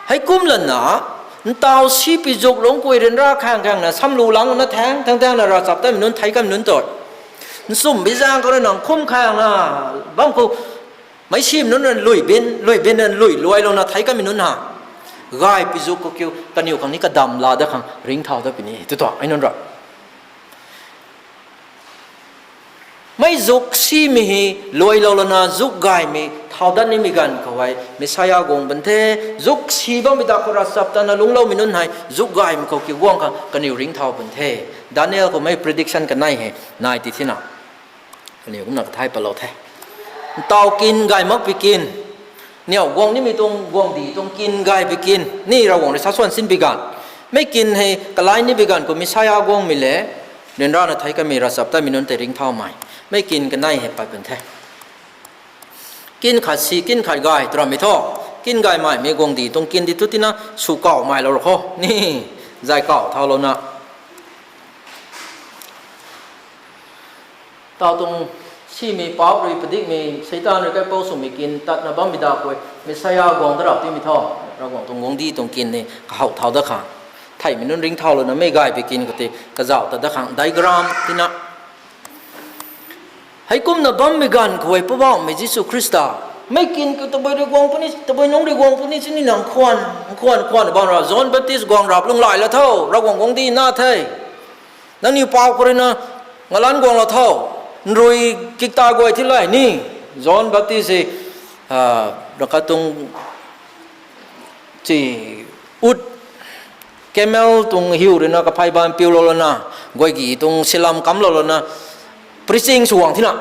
Heikum lana, ntaw si pi zuk lungc kui ryanra khang khang na samlu lang na thang thang thang na ravchaptatmei nunc thei kamei nunc tei, nchumhbi zaeng khou rui nang khum khang na bam khou, meic sim nunc na lui bin lui bin na lui luailouna thei kamei nunc ha, gay pi zuk khou kiu kaniw khang ni kadam laa dat khang ringcthau dat puni tw tuang ai nunc ra. Mei zuk simei hei luailou lana zuk gaymei thau dat nimei ganv khou hei Messiah guang pun the. Zuk si bammei ta khou ravchaptatna lungcloumei nunc hei zuk gaymei khou kiu guang khang kaniw ringcthau pun the. Daniel khou mei prediction kanei hei nai ti thina, kaniw kumna kathai patlou the. Ntaw kin gay makpui kin, niw guang nimei tuang guangcdic tuang kin gaypui kin ni Ravguangc rui sa swan sinpui ganv, mei kin hei kalai nipui ganv khou Messiah guangmei le ryanrana thei kamei ravchaptatmei nunc tei ringcthaumei, mei kin kanei hei pat pun the. Kin khat si, kin khat gay twrammei thu, kin gaymeimei guangcdic tuang kin di thu tina sw kauhmailou ra khou ni, zay kauh thaulouna taw tuang simei paap rui padikmei, Seitaan rui kaipouc swmei kin tatna bammei da khou Messiah guang da rap timei thu, Ravguangc tuang guangcdic tuang kin ni kahow thau dat khang, theihmei nunc ringcthaulouna mei gaypui kin khou tei kazauh tat dat khang diagram tina. Heikumna bammei ganv khou hei Poubauhmei Jisu Khrista, mei kin khou tabui rui guang puni, tabui nungc rui guang puni sini nang khwan khwan khwan bam ra, John Baptist guang rap lunghlaic la tho, Ravguangc guangcdic na the. Nangniw pau khou rui na ngalanc guang la tho, nrui kikta guay thi lai ni, John Baptist e, raka tuang chi ut, camel tuang hiu rui na kaphey baan piulou lana, guaygi tuang silam kamlou lana, preaching sw guang thina.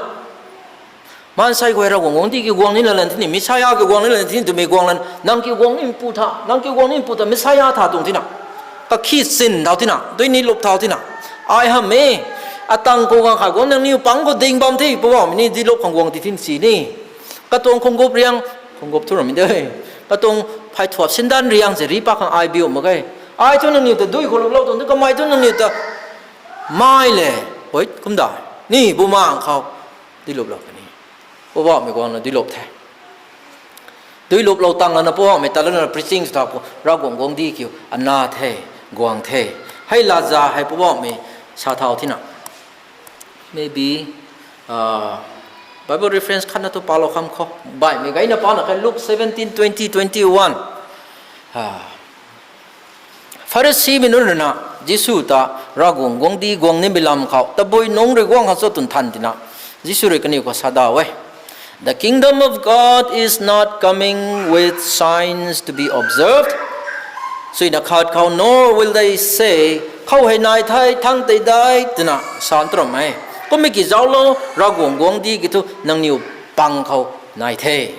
Maansei guay Ravguangc guangcdic ki guang ni lalan thini, Messiah ki guang ni lalan thini twmei guang lan, nang ki guang ni mpu tha, nang ki guang ni mpu tha, Messiah tha tuang thina. Kakhi sin thau thina, dui ni lup thau thina. Ai hamh e, atang khou ganv khat guang nangniw pang khou ding bam the, Poubauhmei ni dilup khang guang ti thin si ni. Katuang khunggup riang, khunggup thu ramei de, katuang phay thuap sindan riang se ri pak khang ai biu mak ge. Ai thu nangniw ta dui khou luplou tuang, kamei thu nangniw ta mai le, oi, kumda, ni bumaengc khou diluplou puni. Poubauhmei guangna dilup the. Diluplou tang lana Poubauhmei ta lana preaching sw thau khou Ravguangc guangcdic kiu ana the, guang the. Hei laza hei Poubauhmei sa thau thina. Maybe Bible reference khatna thu palou kham khou, baihmei gayna pana khe, Luke seventeen twenty, twenty-one. Pharisimei nunc rui na Jisu ta Ravguangc guangcdic guang nimei lam khou tabui nungc rui guang khang cho twna than tina, Jisu rui kaniw khou sa daw e, The kingdom of God is not coming with signs to be observed. Suina khat khou, nor will they say, khou hei nai the, thang tei de, twna sa ntaram e. Kummei ki zauclou, Ravguangc guangcdic ki thu nangniw pang khou nai the.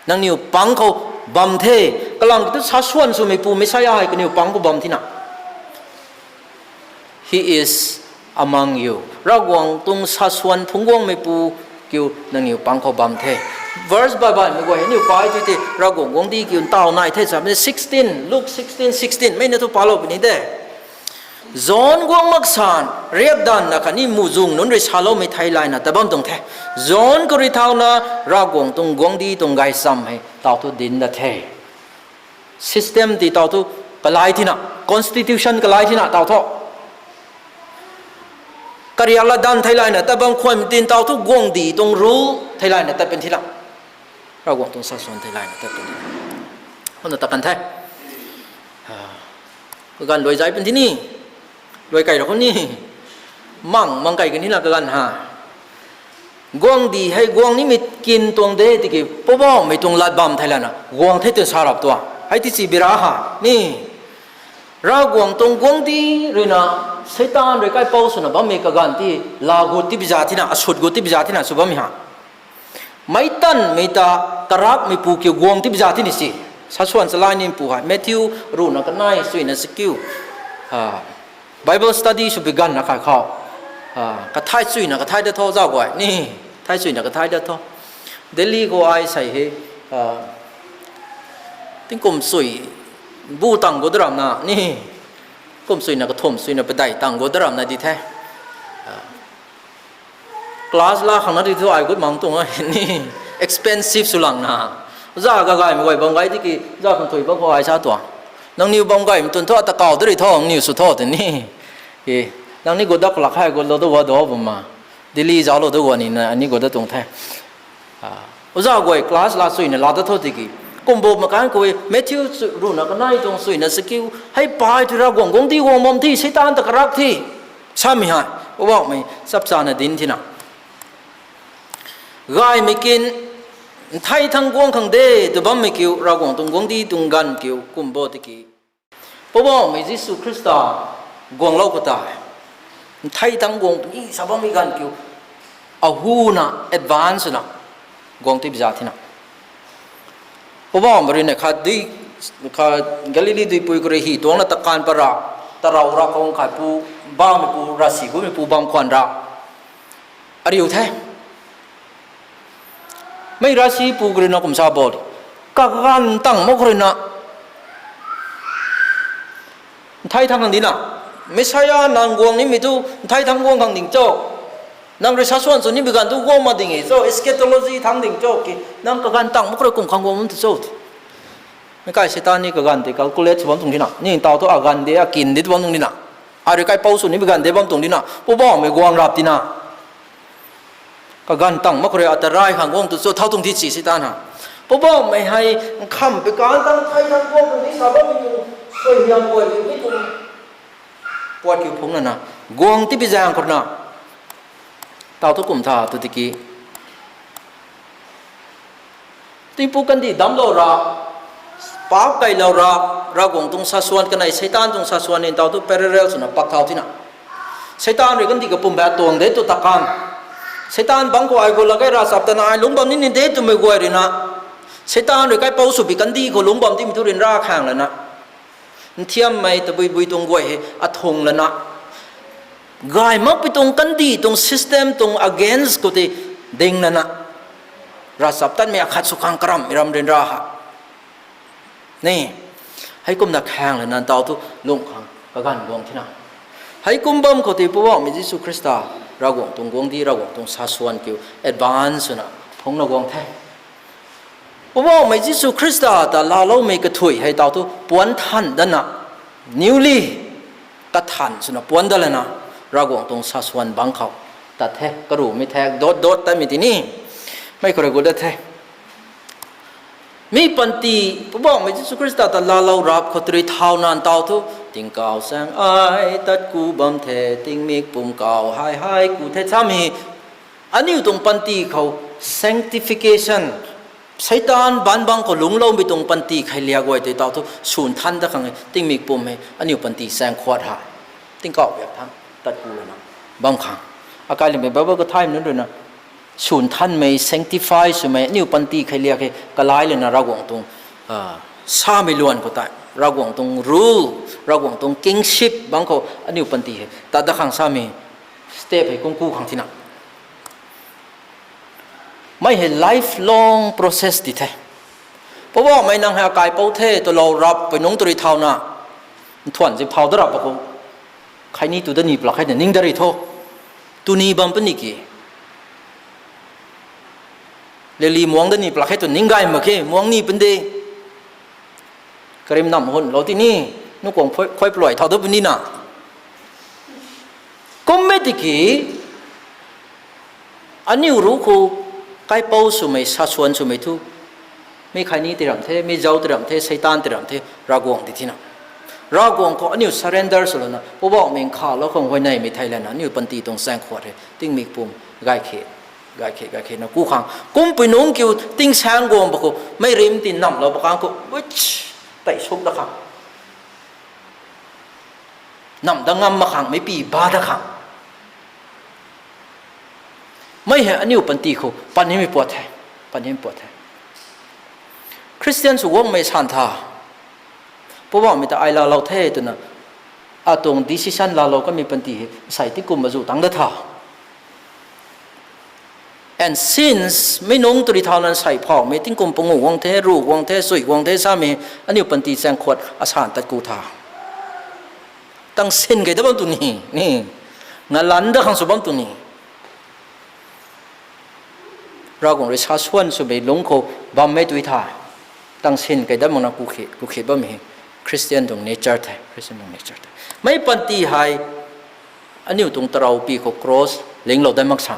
Nangniw pang khou bam the. Kalam ki thu sa swan swmeipu Messiah hei kaniw pang khou bam thina. He is among you. Ravguangc tuang sa swan phungc guangmeipu kiu nangniw pang khou bam the. Verse baih baihmei guay hei niw pai tu tei Ravguangc guangcdic kiu ntaw nai the sa, sixteen, Luke sixteen sixteen, mei na thu palou puni de. John guang maksan riakdanvna khatni muhzwng nunc rui saloumei theilayna ta bam tuang the. John khou rui thauna Ravguangc tuang guangcdic tuang gaychamv hei taw thu dinc dat the. System ti taw thu kalai thina, constitution kalai thina taw thu. Kariak latdanv theilayna tat bam khwanmei tin taw thu guangcdic tuang rule theilayna tat pun thina. Ravguangc tuang sa swan theilayna tat pun thina. Kumna ta kan the. Kaganv luai zai pun thi ni. Luai kai ra khou ni. Mang, mang kai kan ni la kaganv ha. Guangcdic hei guang nimei kin tuang de tiki Poubauhmei tuang lat bam thei lana guang the twna sa rap tuang. Hei ti si bira ha. Ni. Ravguangc tuang guangcdic ruina Seitaan rui kaipouc swna bammei kaganv ti laa gut tibi za thina, asut gut tibi za thina sw bammei ha. Meic tanmei ta karakmeipu kiu guang tibi za thini si. Sasuan chalai ni pu hei. Matthew ruhna kanei suina sakiu. Bible study sw bi ganvna kai khou. Kathai suina kathai dat tho zauc guay ni. Thai suina kathai dat tho. Delhi khou ai sei hei. Tingkum sui bu tang gu daramna ni. Kum suina kathum suina padeih tang gu daramna di the. Class la khangna di thu ai gut mang tuang ni. Expensive sw langna. Za kagaymei guay bam gay tiki, za khang thui bam khou ai sa tuang. Nangniw bam gaymei tun thu ata kaw da ri tho, nangniw sw tho tw ni. Nangniw gut dat khou lak hei gutlou da gua do bam ma. Delhi zauclou da gua nina, ani gut dat tuang the. Uza guay class la suina la dat tho tiki. Kumbo makan khou e, Matthew ruhna kanei tuang suina sakiu. Hei pai thu Ravguangc guangcdic guang bam thi, Seitaan ta karak thi. Samei hei, Poubauhmei chapchana dinc thina. Gaymei kin, nthei thangc guang khang de, tw bammei kiu, Ravguangc tuang guangcdic tuang ganv kiu, kumbo tiki. Poubauhmei Jisu Khrista guanglou khou tei. Nthei thangc guang puni sa bammei ganv kiu. Ahuna advance swna. Guang tibi za thina. Poubauhmei ruina khat dui, khat Galili duipui khou rui hy tuangna takan pat ra, tarou ra khou khat pu, bammeipu, ravsic gutmeipu bam khwan ra. Ariu the. Mei ravsic pu khou ruina kum sa bo di. Kaganv tang mak khou ruina. Nthei thangc khang dina. Messiah nang guang nimei thu, nthei thangc guang khang ding cho. Nang rui sasuan sw nimei ganv thu guang mak ding e cho, eschatology thangc ding cho ki. Nang kaganv tang mak khou rui kum khang guang bam tu cho. Meic kai Seitaan ni kaganv tei calculate sw bam tuang dina. Ntaw thu aganv de, akin de tu bam tuang dina. Ai rui kaipouc sw nimei ganv de bam tuang dina. Poubauhmei guang rap tina. Kaganv tang mak khou rui ata rai khang guang tu cho thau tuang thi si Seitaan ha. Poubauhmei hei nkham pei kan tang thei thangc guang tuang di sa bammei tuang suaihiam guay tei mi tuang puat kiu phungc lana. Guang tibi zaeng khou rui na. Tau thu kum tha tu tiki. Tingpuk kandih damclou ra, paap kailou ra, Ravguangc tuang sasuan kanei Seitaan tuang sasuan ni tau thu parallel swna pak thau thina. Seitaan rui kandih kapumbaek tuang de tu ta kan. Seitaan bangc khou ai gu lak e ravchaptatna ai lungc bam ni ni de twmei guay rui na. Seitaan rui kaipouc sw bi kandih khou lungc bam timei thu ryanra khang lana. Nthiammei tabui bui tuang guay hei athung lana. Gay makpui tuang kandih tuang system tuang against khou tei ding lana. Ravchaptatmei akhat sw khang karamhmei ram ryanra ha. Ni, heikumna khang lana tau thu lungh khang kaganv guang thina. Heikum bam khou tei Poubauhmei Jisu Khrista, Ravguangc tuang guangcdic, Ravguangc tuang sasuan kiu advance swna phungcna guang the. Poubauhmei Jisu Khrista ta laaloumei kathuic hei tau thu puanc than dana, newly kathan swna puanc dat lana, Ravguangc tuang sasuan bangc khou tat the, karumei thak dot dot tatmei tini, mei khou rui gut dat the. Mi panty, Poubauhmei Jisu Khrista ta laalou rap khou tei rui thauna tau thu, tingkauh saeng ai tat ku bam the, tingmik pum kau hei hei ku the samei. Aniu tuang panty khou sanctification, Seitaan baanc bangc khou lungcloumei tuang panty kheiliak guay tei tau thu, swn than dat khang e, tingmik pum hei, aniu panty saeng khuat hei. Tingkauh biak thangc, tat ku lana, bam khang. Akai limei Bible kathaymei nunc rui na, swn thanmei, sanctify swmei, aniu panty kheiliak hei, kalai lana Ravguangc tuang, samei luan khou tei, Ravguangc tuang rule, Ravguangc tuang kingship bangc khou, aniu panty hei, tat dat khang samei, step hei kungku khang thina. Mei hei lifelong process di the. Poubauhmei nang hei akaipouc the, twlou rap pui nungc tei rui thauna, nthuan zip thau dat rap pa khou, kheini tu dat ni plak khe na ning dat ri tho. Tu ni bam puni ki. Leli muangc dat ni plak khe tu ning gay mak khe, muangc ni pun de. Karim nam hunlou tini, nukuang khuai, khuai pluai thau dat puni na. Kummei tiki, aniu ruc khou, kaipouc swmei, sasuan swmei thu, mi kheini tei ramh the, mi zauc tei ramh the, Seitaan tei ramh the, Ravguangc di thina. Ravguangc khou aniu surrender swlouna, Poubauhmei nkhavlou khang huayneymei thei lana, aniu panty tuang chaeng khuat hei tingmik pum gay khe, gay khe, gay khe na ku khang. Kumpui nungc kiu tingsaeng guang ba khou, mei rim ti namhlou ba khang khou, which, tei suk da khang. Nam da ngam mak khang, mei pi ba da khang. Mei hei aniu panty khou, pan nimei puat the, pan nimei puat the. Christian sw guangmei san tha. Poubauhmei ta ai laalou the twna, atuang decision laalou kamei panty hei, sei tingkum azu tang da tha. And since, mei nungc turi thau nan sei phau, mei tingkum pangu guang the, ru guang the, sui guang the, samei, aniu panty chaeng khuat asan tat ku tha. Tang sin kei da bam tu ni, ni. Ngalan da khang sw bam tu ni. Ravguangc rui sa swan swmei lungc khou bammei tui tha. Tang sin kei da makna ku khit, ku khit bammei hei Christian tuang nature the, Christian tuang nature the. Mei panty hei aniu tuang tarou pi khou cross linglou dat mak sa.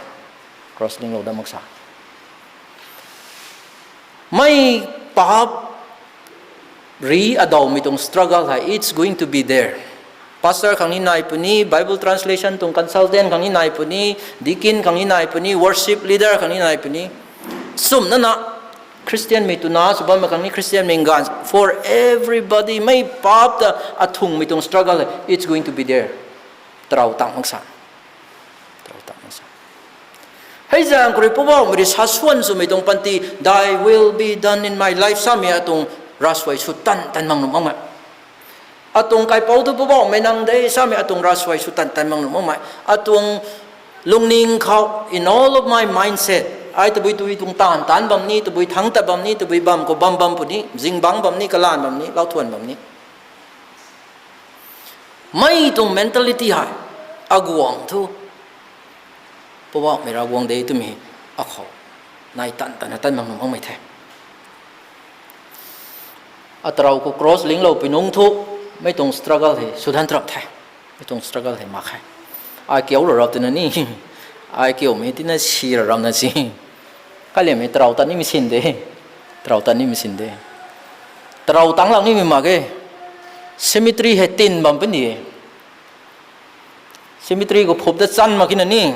Cross linglou dat mak sa. Mei paap ri adawmei tuang struggle hei, it's going to be there. Pastor khang ni nai puni, Bible translation tuang consultant khang ni nai puni, deacon khang ni nai puni, worship leader khang ni nai puni. Sumna na, Christian mei twna sw bammei khang ni, Christian mei nganv, for everybody, mei paap ta athungmei tuang struggle hei, it's going to be there. Tarou tang mak sa. Tarou tang mak sa. Hei zaeng khou rui Poubauhmei rui sa swan swmei tuang panty, Thy will be done in my life, samei atuang ravsuai sw tan tan mak nuh makmei. Atuang kaipouc tu Poubauhmei nang de, samei atuang ravsuai sw tan tan mak nuh makmei. Atuang lungning khou, in all of my mindset, ai tabui tui tuang taanv taanc bam ni, tabui thangc tat bam ni, tabui bam khou bam bam puni, zingbangc bam ni, kalanv bam ni, lauthuan bam ni. Mei tuang mentality hei, aguang thu, Poubauhmei Ravguangc de twmei, akhou, nai tan tan na tan mak nuh makmei the. Atarou khou cross linglou pui nungc thu, mei tuang struggle hei sw dan tram the. Mei tuang struggle hei mak khe. Ai kiu ra rap twna ni. Ai kiumei tina si ra ramna si. Kaliammei tarou tat nimei sin de. Tarou tat nimei sin de. Tarou tang lang nimei mak e. Cemetery hei tin bam puni e. Cemetery khou phup da chan mak kina ni.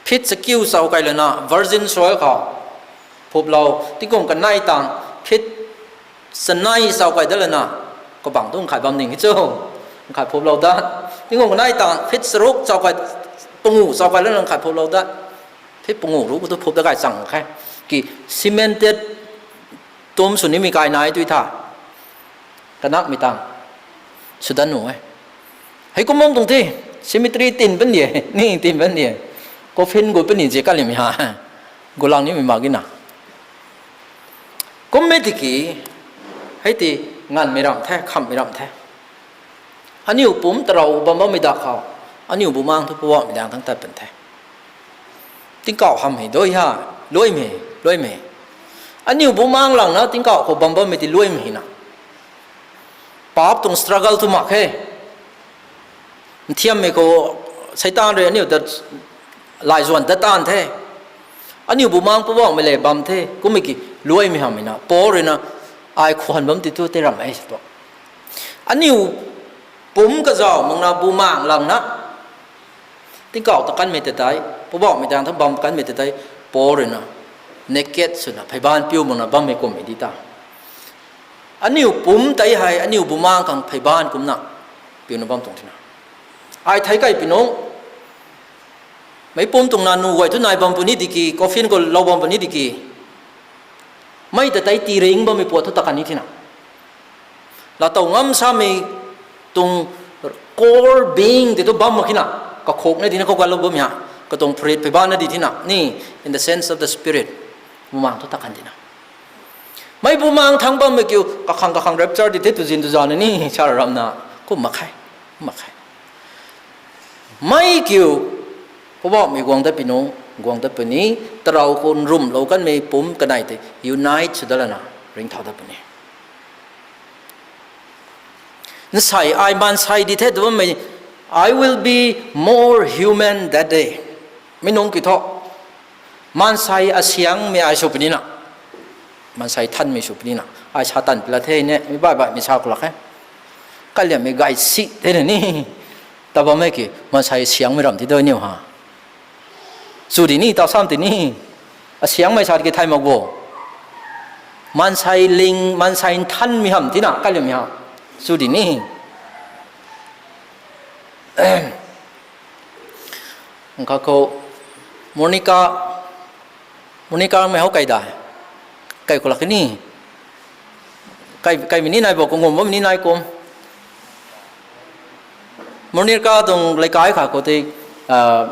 Feet chakiu chau kai lana, virgin soil khou. Phuplou, tingkum kanei tang, feet chanei chau kai dat lana, kabang tu nkhai bam ning e cho. Nkhai phuplou dat. Tingkum kanei tang, feet charuk chau kai, pangu chau kai lana nkhai phuplou dat. Feet pangu ru khou tu phup da kai chang khe. Ki cemented tomb sw nimei kai nai tui tha. Kanakmei tang. Sw dat nuh e. Hei kum bam tuang the, cemetery tin pan di e, ni tin pan di e. Coffin gu pan ni ze kalimei ha. Gulang nimei mak e na. Kummei tiki, hei ti nganvmei ramh the, khamhmei ramh the. Aniu pumc tarou bam bammei dak khou, aniu bumaengc thu Poubauhmei daeng thangc tat pan the. Tingkauh hamh hei dui ha, luaimei, luaimei. Aniu bumaengc langna tingkauh khou bam bammei ti luaimei na. Paap tuang struggle thu mak khe. Nthiammei khou Seitaan rui aniu ta laizuan dat taanv the. Aniu bumaengc Poubauhmei le bam the. Kummei ki luaimei hamhmei na. Paul rui na ai khwan bam ti thu tei ramh e sa tu. Aniu pumc kazauh makna bumaengc langna tingkauh ta kanmei ta tei, Poubauhmei daeng thangc bam kanmei ta tei, Paul rui na naked swna pheybaanv piu makna bammei kummei di ta. Aniu pumc tei hei, aniu bumaengc khang pheybaanv kumna piuna bam tuang thina. Ai thei kai pi nung. Meic pumc tuang na nu guay thu nai bam puni diki, coffin khou lou bam puni diki. Mei ta tei tiring bammei puat thu ta kan ni thina. Laatow ngam samei tuang core being tei thu bam mak khe na. Kakhuk na dina khou kalou bammei ha. Katuang phurit pheybaanv na di thina. Ni, in the sense of the spirit. Bumaengc thu ta kan dina. Mei bumaengc thangc bammei kiu, kakhang kakhang rapture di the tu zin tu zan na ni, sa ramna. Kum mak khe, kum mak khe. Mei kiu, Poubauhmei guang dat pi nung, guang dat puni, tarou khou nrumhlou kanmei pumc kanei tei, unite sw dat lana, ringcthau dat puni. Nsei ai maansei di the tu bammei, I will be more human that day. Mi nung kiu thu, maansei asiangmei ai sw puni na. Maansei thanmei sw puni na. Ai sa tan pila the ne, mi baih baihmei sa khou lak khe. Kaliammei gay si the na ni. Tabam e ki, maansei siangmei ram ti doi niu ha. Chu di ni, taw sam ti ni. Asiangmei sa ki thay mak bo. Maansei ling, maansei nthanmei ham tina, kaliammei ha. Chu di ni. Kha khou, Monica, Monica mei how kai da. Kai khou lak ni. Kai, kai mi ni nai bo, kungum bo mi ni nai kum. Monica tuang leikai kha khou ti, ah,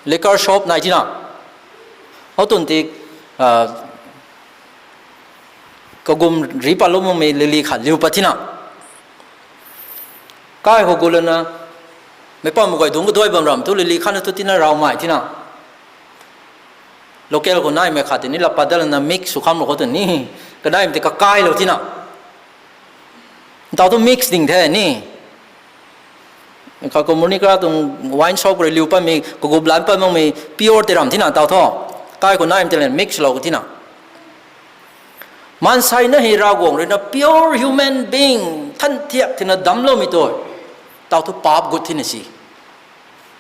liquor shop nai tina. How tun ti, ah, kagum ri patlou makmei lili khat liu pat tina. Kai khou gu lana, mei pam guay dungc kaduai bam ram thu lili khat na thu tina raw mai tina. Local khou naimei khat ti ni lap pat dat lana mix sw khamlou khou tw ni. Kadaimei ti kakailou tina. Ntaw thu mix ding the ni. Kha khou Monica tuang wine shop khou rui liu patmei, kagup lan pat makmei pure tei ram tina ntaw thu. Kai khou naimei ti lan mix lou khou tina. Maansei na hei Ravguangc rui na pure human being, than thiak tina damcloumei tu. Ntaw thu paap gut tina si.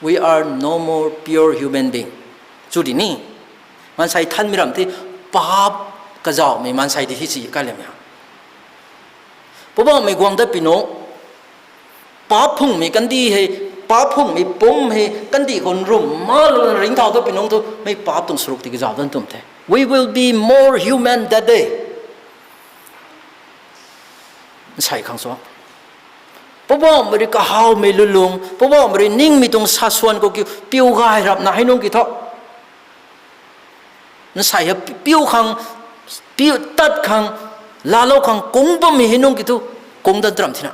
We are no more pure human being. Chu di ni. Maansei thanmei ram the paap kazauhmei maansei di hi si kaliammei ha. Poubauhmei guang dat pi nu. Paap phungmei kandih hei, paap phungmei pum hei, kandih khou nrumh ma lana ringcthau dat pi nungc thu, mei paap tuang saruk ti kazauh dat tum the. We will be more human that day. Nsei khang sw. Poubauhmei rui kahawmei lulung, Poubauhmei rui ningmei tuang saswan khou kiu, piu gay rapna hei nungc ki thu. Nsei ha piu khang, piu tat khang, laalou khang kung bammei hei nungc ki thu, kung dat ram tina.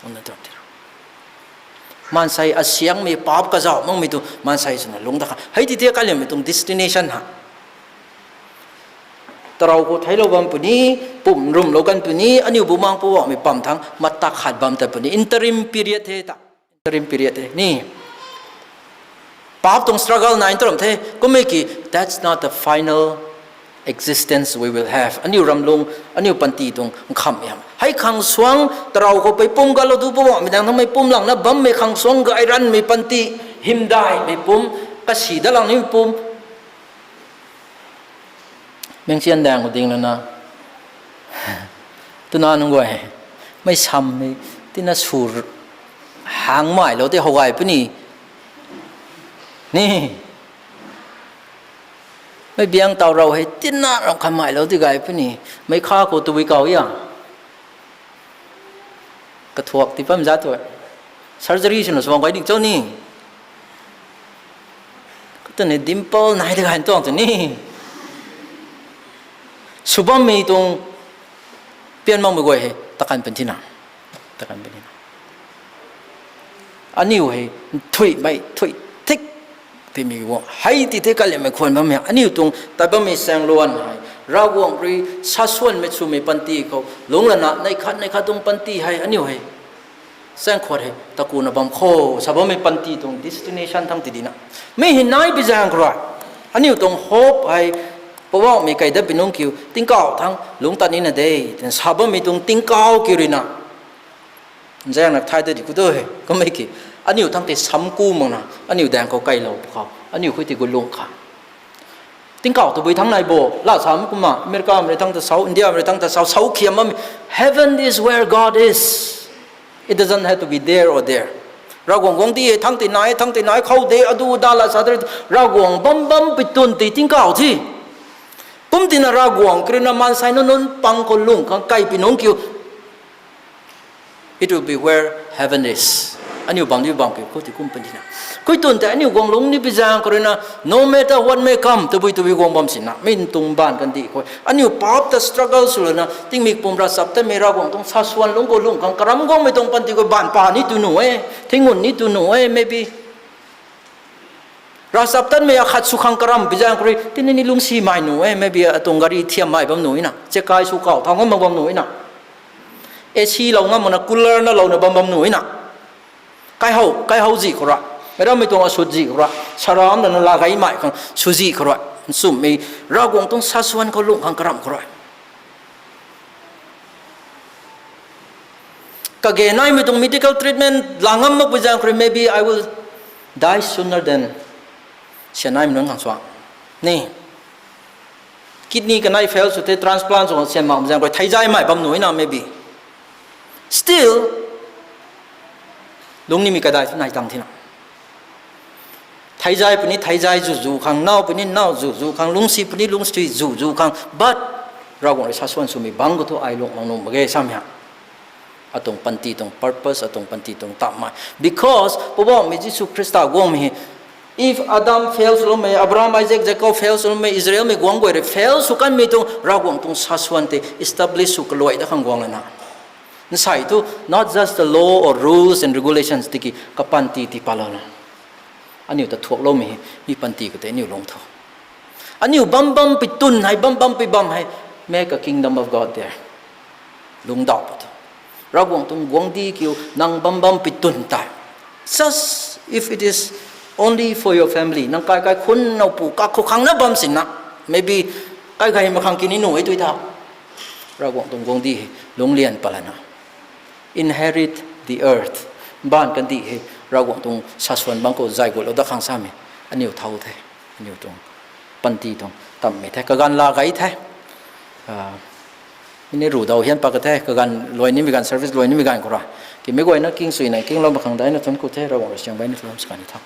Kung dat ram tina. Maansei asiangmei paap kazauh makmei tu, maansei swna lungc dat khang. Hei ti the kaliammei tuang destination ha. Tarou khou theiclou bam puni, pum nrumhlou kan puni, aniu bumaeng Poubauhmei pam thangc matak khat bam tat puni. Interim period the ta. Interim period the ni. Paap tuang struggle nai turam the, kummei ki, that's not the final existence we will have. Aniu ramlung, aniu panty tuang nkham e ham. Hei khang suang, tarou khou pei pum gatlou tu Poubauhmei daeng thangc mei pum langna bammei khang suang gay ranmei panty, hymdaihmei pum, kasi dat lang nimei pum. Mengchian daeng khou ding lana. Twna nunc guay. Mei sammei, tina sur hang mailou tei how gay puni. Ni. Mei biang taw rou hei, tina ram kha mailou tei gay puni. Mei kha khou tabui kaw a. Kathuak ti pam za tu. Surgery swna sw bam guay ding cho ni. Kata ni dimple nai de gay tuang tu ni. Sw bammei tuang pian makmei guay hei, takan pan tina. Takan pan tina. Aniu hei, thuimei, thui thik. Timi guang, hei ti the kaliammei khwan bammei, aniu tuang tat bammei saengluan hei. Ravguangc rui saswanmei swmei panty khou, lungc lana, neih khat, neih khat tuang panty hei, aniu hei. Saeng khwat hei, takuna bam khou, sa bammei panty tuang destination thangc ti dina. Mi hei nai pi zaeng khou rui. Aniu tuang hope hei, Poubauhmei kai dat pi nungc kiu, tingkauh thangc, lungc tat nina de, twna sa bammei tuang tingkauh kiu ruina. Nzaengna thay ta di khou tu hei, kummei ki. Aniu thangc tei sam ku makna, aniu daeng khou kailou pwkhou, aniu khui tei gut lung kha. Tingkauh tabui thangc nai bo, la sam kumna, Americamei rui thangc ta sau, Indiamei rui thangc ta sau, sau khiam bammei. Heaven is where God is. It doesn't have to be there or there. Ravguangc guangcdic hei thangc tei nai, thangc tei nai khou de, adu da la sa de, Ravguangc bam bam pi tun tei tingkauh the. Kum tina Ravguangc kiu ruina maansei nunc nunc pang khou lung khang kai pi nungc kiu. It will be where heaven is. Aniu bam di bam kiu khou ti kum pan tina. Khui tun tei aniu guang lungc ni pi zaeng khou ruina, no matter what may come, tabui tabui guang bam sina. Mi ntuang baanv kandih khou. Aniu paap ta struggle sw lana, tingmik pum ravchaptatmei Ravguangc tuang saswan lungc khou lung khang karam guangmei tuang panty khou baanv pa ni tu nuh e, thingun ni tu nuh e, maybe. Ravchaptatmei akhat sw khang karam pi zaeng khou rui, tini ni lungcsimei nuh e, maybe atuang gari thiammei bam nuh na, chekai sw kau thau ngam mak bam nuh na. A C lou ngam makna cooler na louna bam bam nuh na. Kaihow, kaihow zih khou rui. Meic rammei tuang asut zih khou rui. Saram lana laa gaymei khang sw zih khou rui. Nchumhmei Ravguangc tuang saswan khou lung khang karam khou rui. Kage naimei tuang medical treatment la ngam makpui zaeng khou rui, maybe I will die sooner than syan naimei nunc khang sw. Ni, kidney kanei fail sw the, transplant sw syan makmei zaeng khou rui theizaymei bam nuh na, maybe. Still, lungnimei kadai thu nai tang thina. Theizay puni theizay zuzu khang, nau puni nau zuzu khang, lungsi puni lungsi zuzu khang, but Ravguangc rui sasuan swmei bangc khou thu ai lung mang nuh mak ge samei ha. Atuang panty tuang purpose, atuang panty tuang tammei. Because Poubauhmei Jisu Khrista guangmei hei, if Adam fail swloumei, Abraham, Isaac, Jacob fail swloumei, Israelmei guangc guay rui fail sw kanmei tuang Ravguangc tuang sasuan tei establish sw kaluai dat khang guang lana. Nsei thu, not just the law or rules and regulations tiki kapanty tii palouna. Aniu ta thuakloumei hei, mi panty khou tei aniu lung tho. Aniu bam bam pui twn hei, bam bam pui bam hei, make a kingdom of God there. Lungcdauh pat tho. Ravguangc tuang guangcdic kiu nang bam bam pui twn tei, just if it is only for your family, nang kai kaikhunc now pu kakhou khang na bam sina, maybe kai gay mak khang kini nuh e tui tha. Ravguangc tuang guangcdic hei lungclian pat lana, inherit the earth. Mbaanv kandih hei Ravguangc tuang sasuan bangc khou zay gutlou dat khang samei. Aniu thau the. Aniu tuang panty tuang tammei the. Kaganv la gay the. Ni ruh daw hian pat ka the. Kaganv luai nimei ganv, service luai nimei ganv khou ra, kimei guayna king suina kinglou mak khang daina thuanc ku the. Ravguangc rui siang baina thalou sw kan ni tho.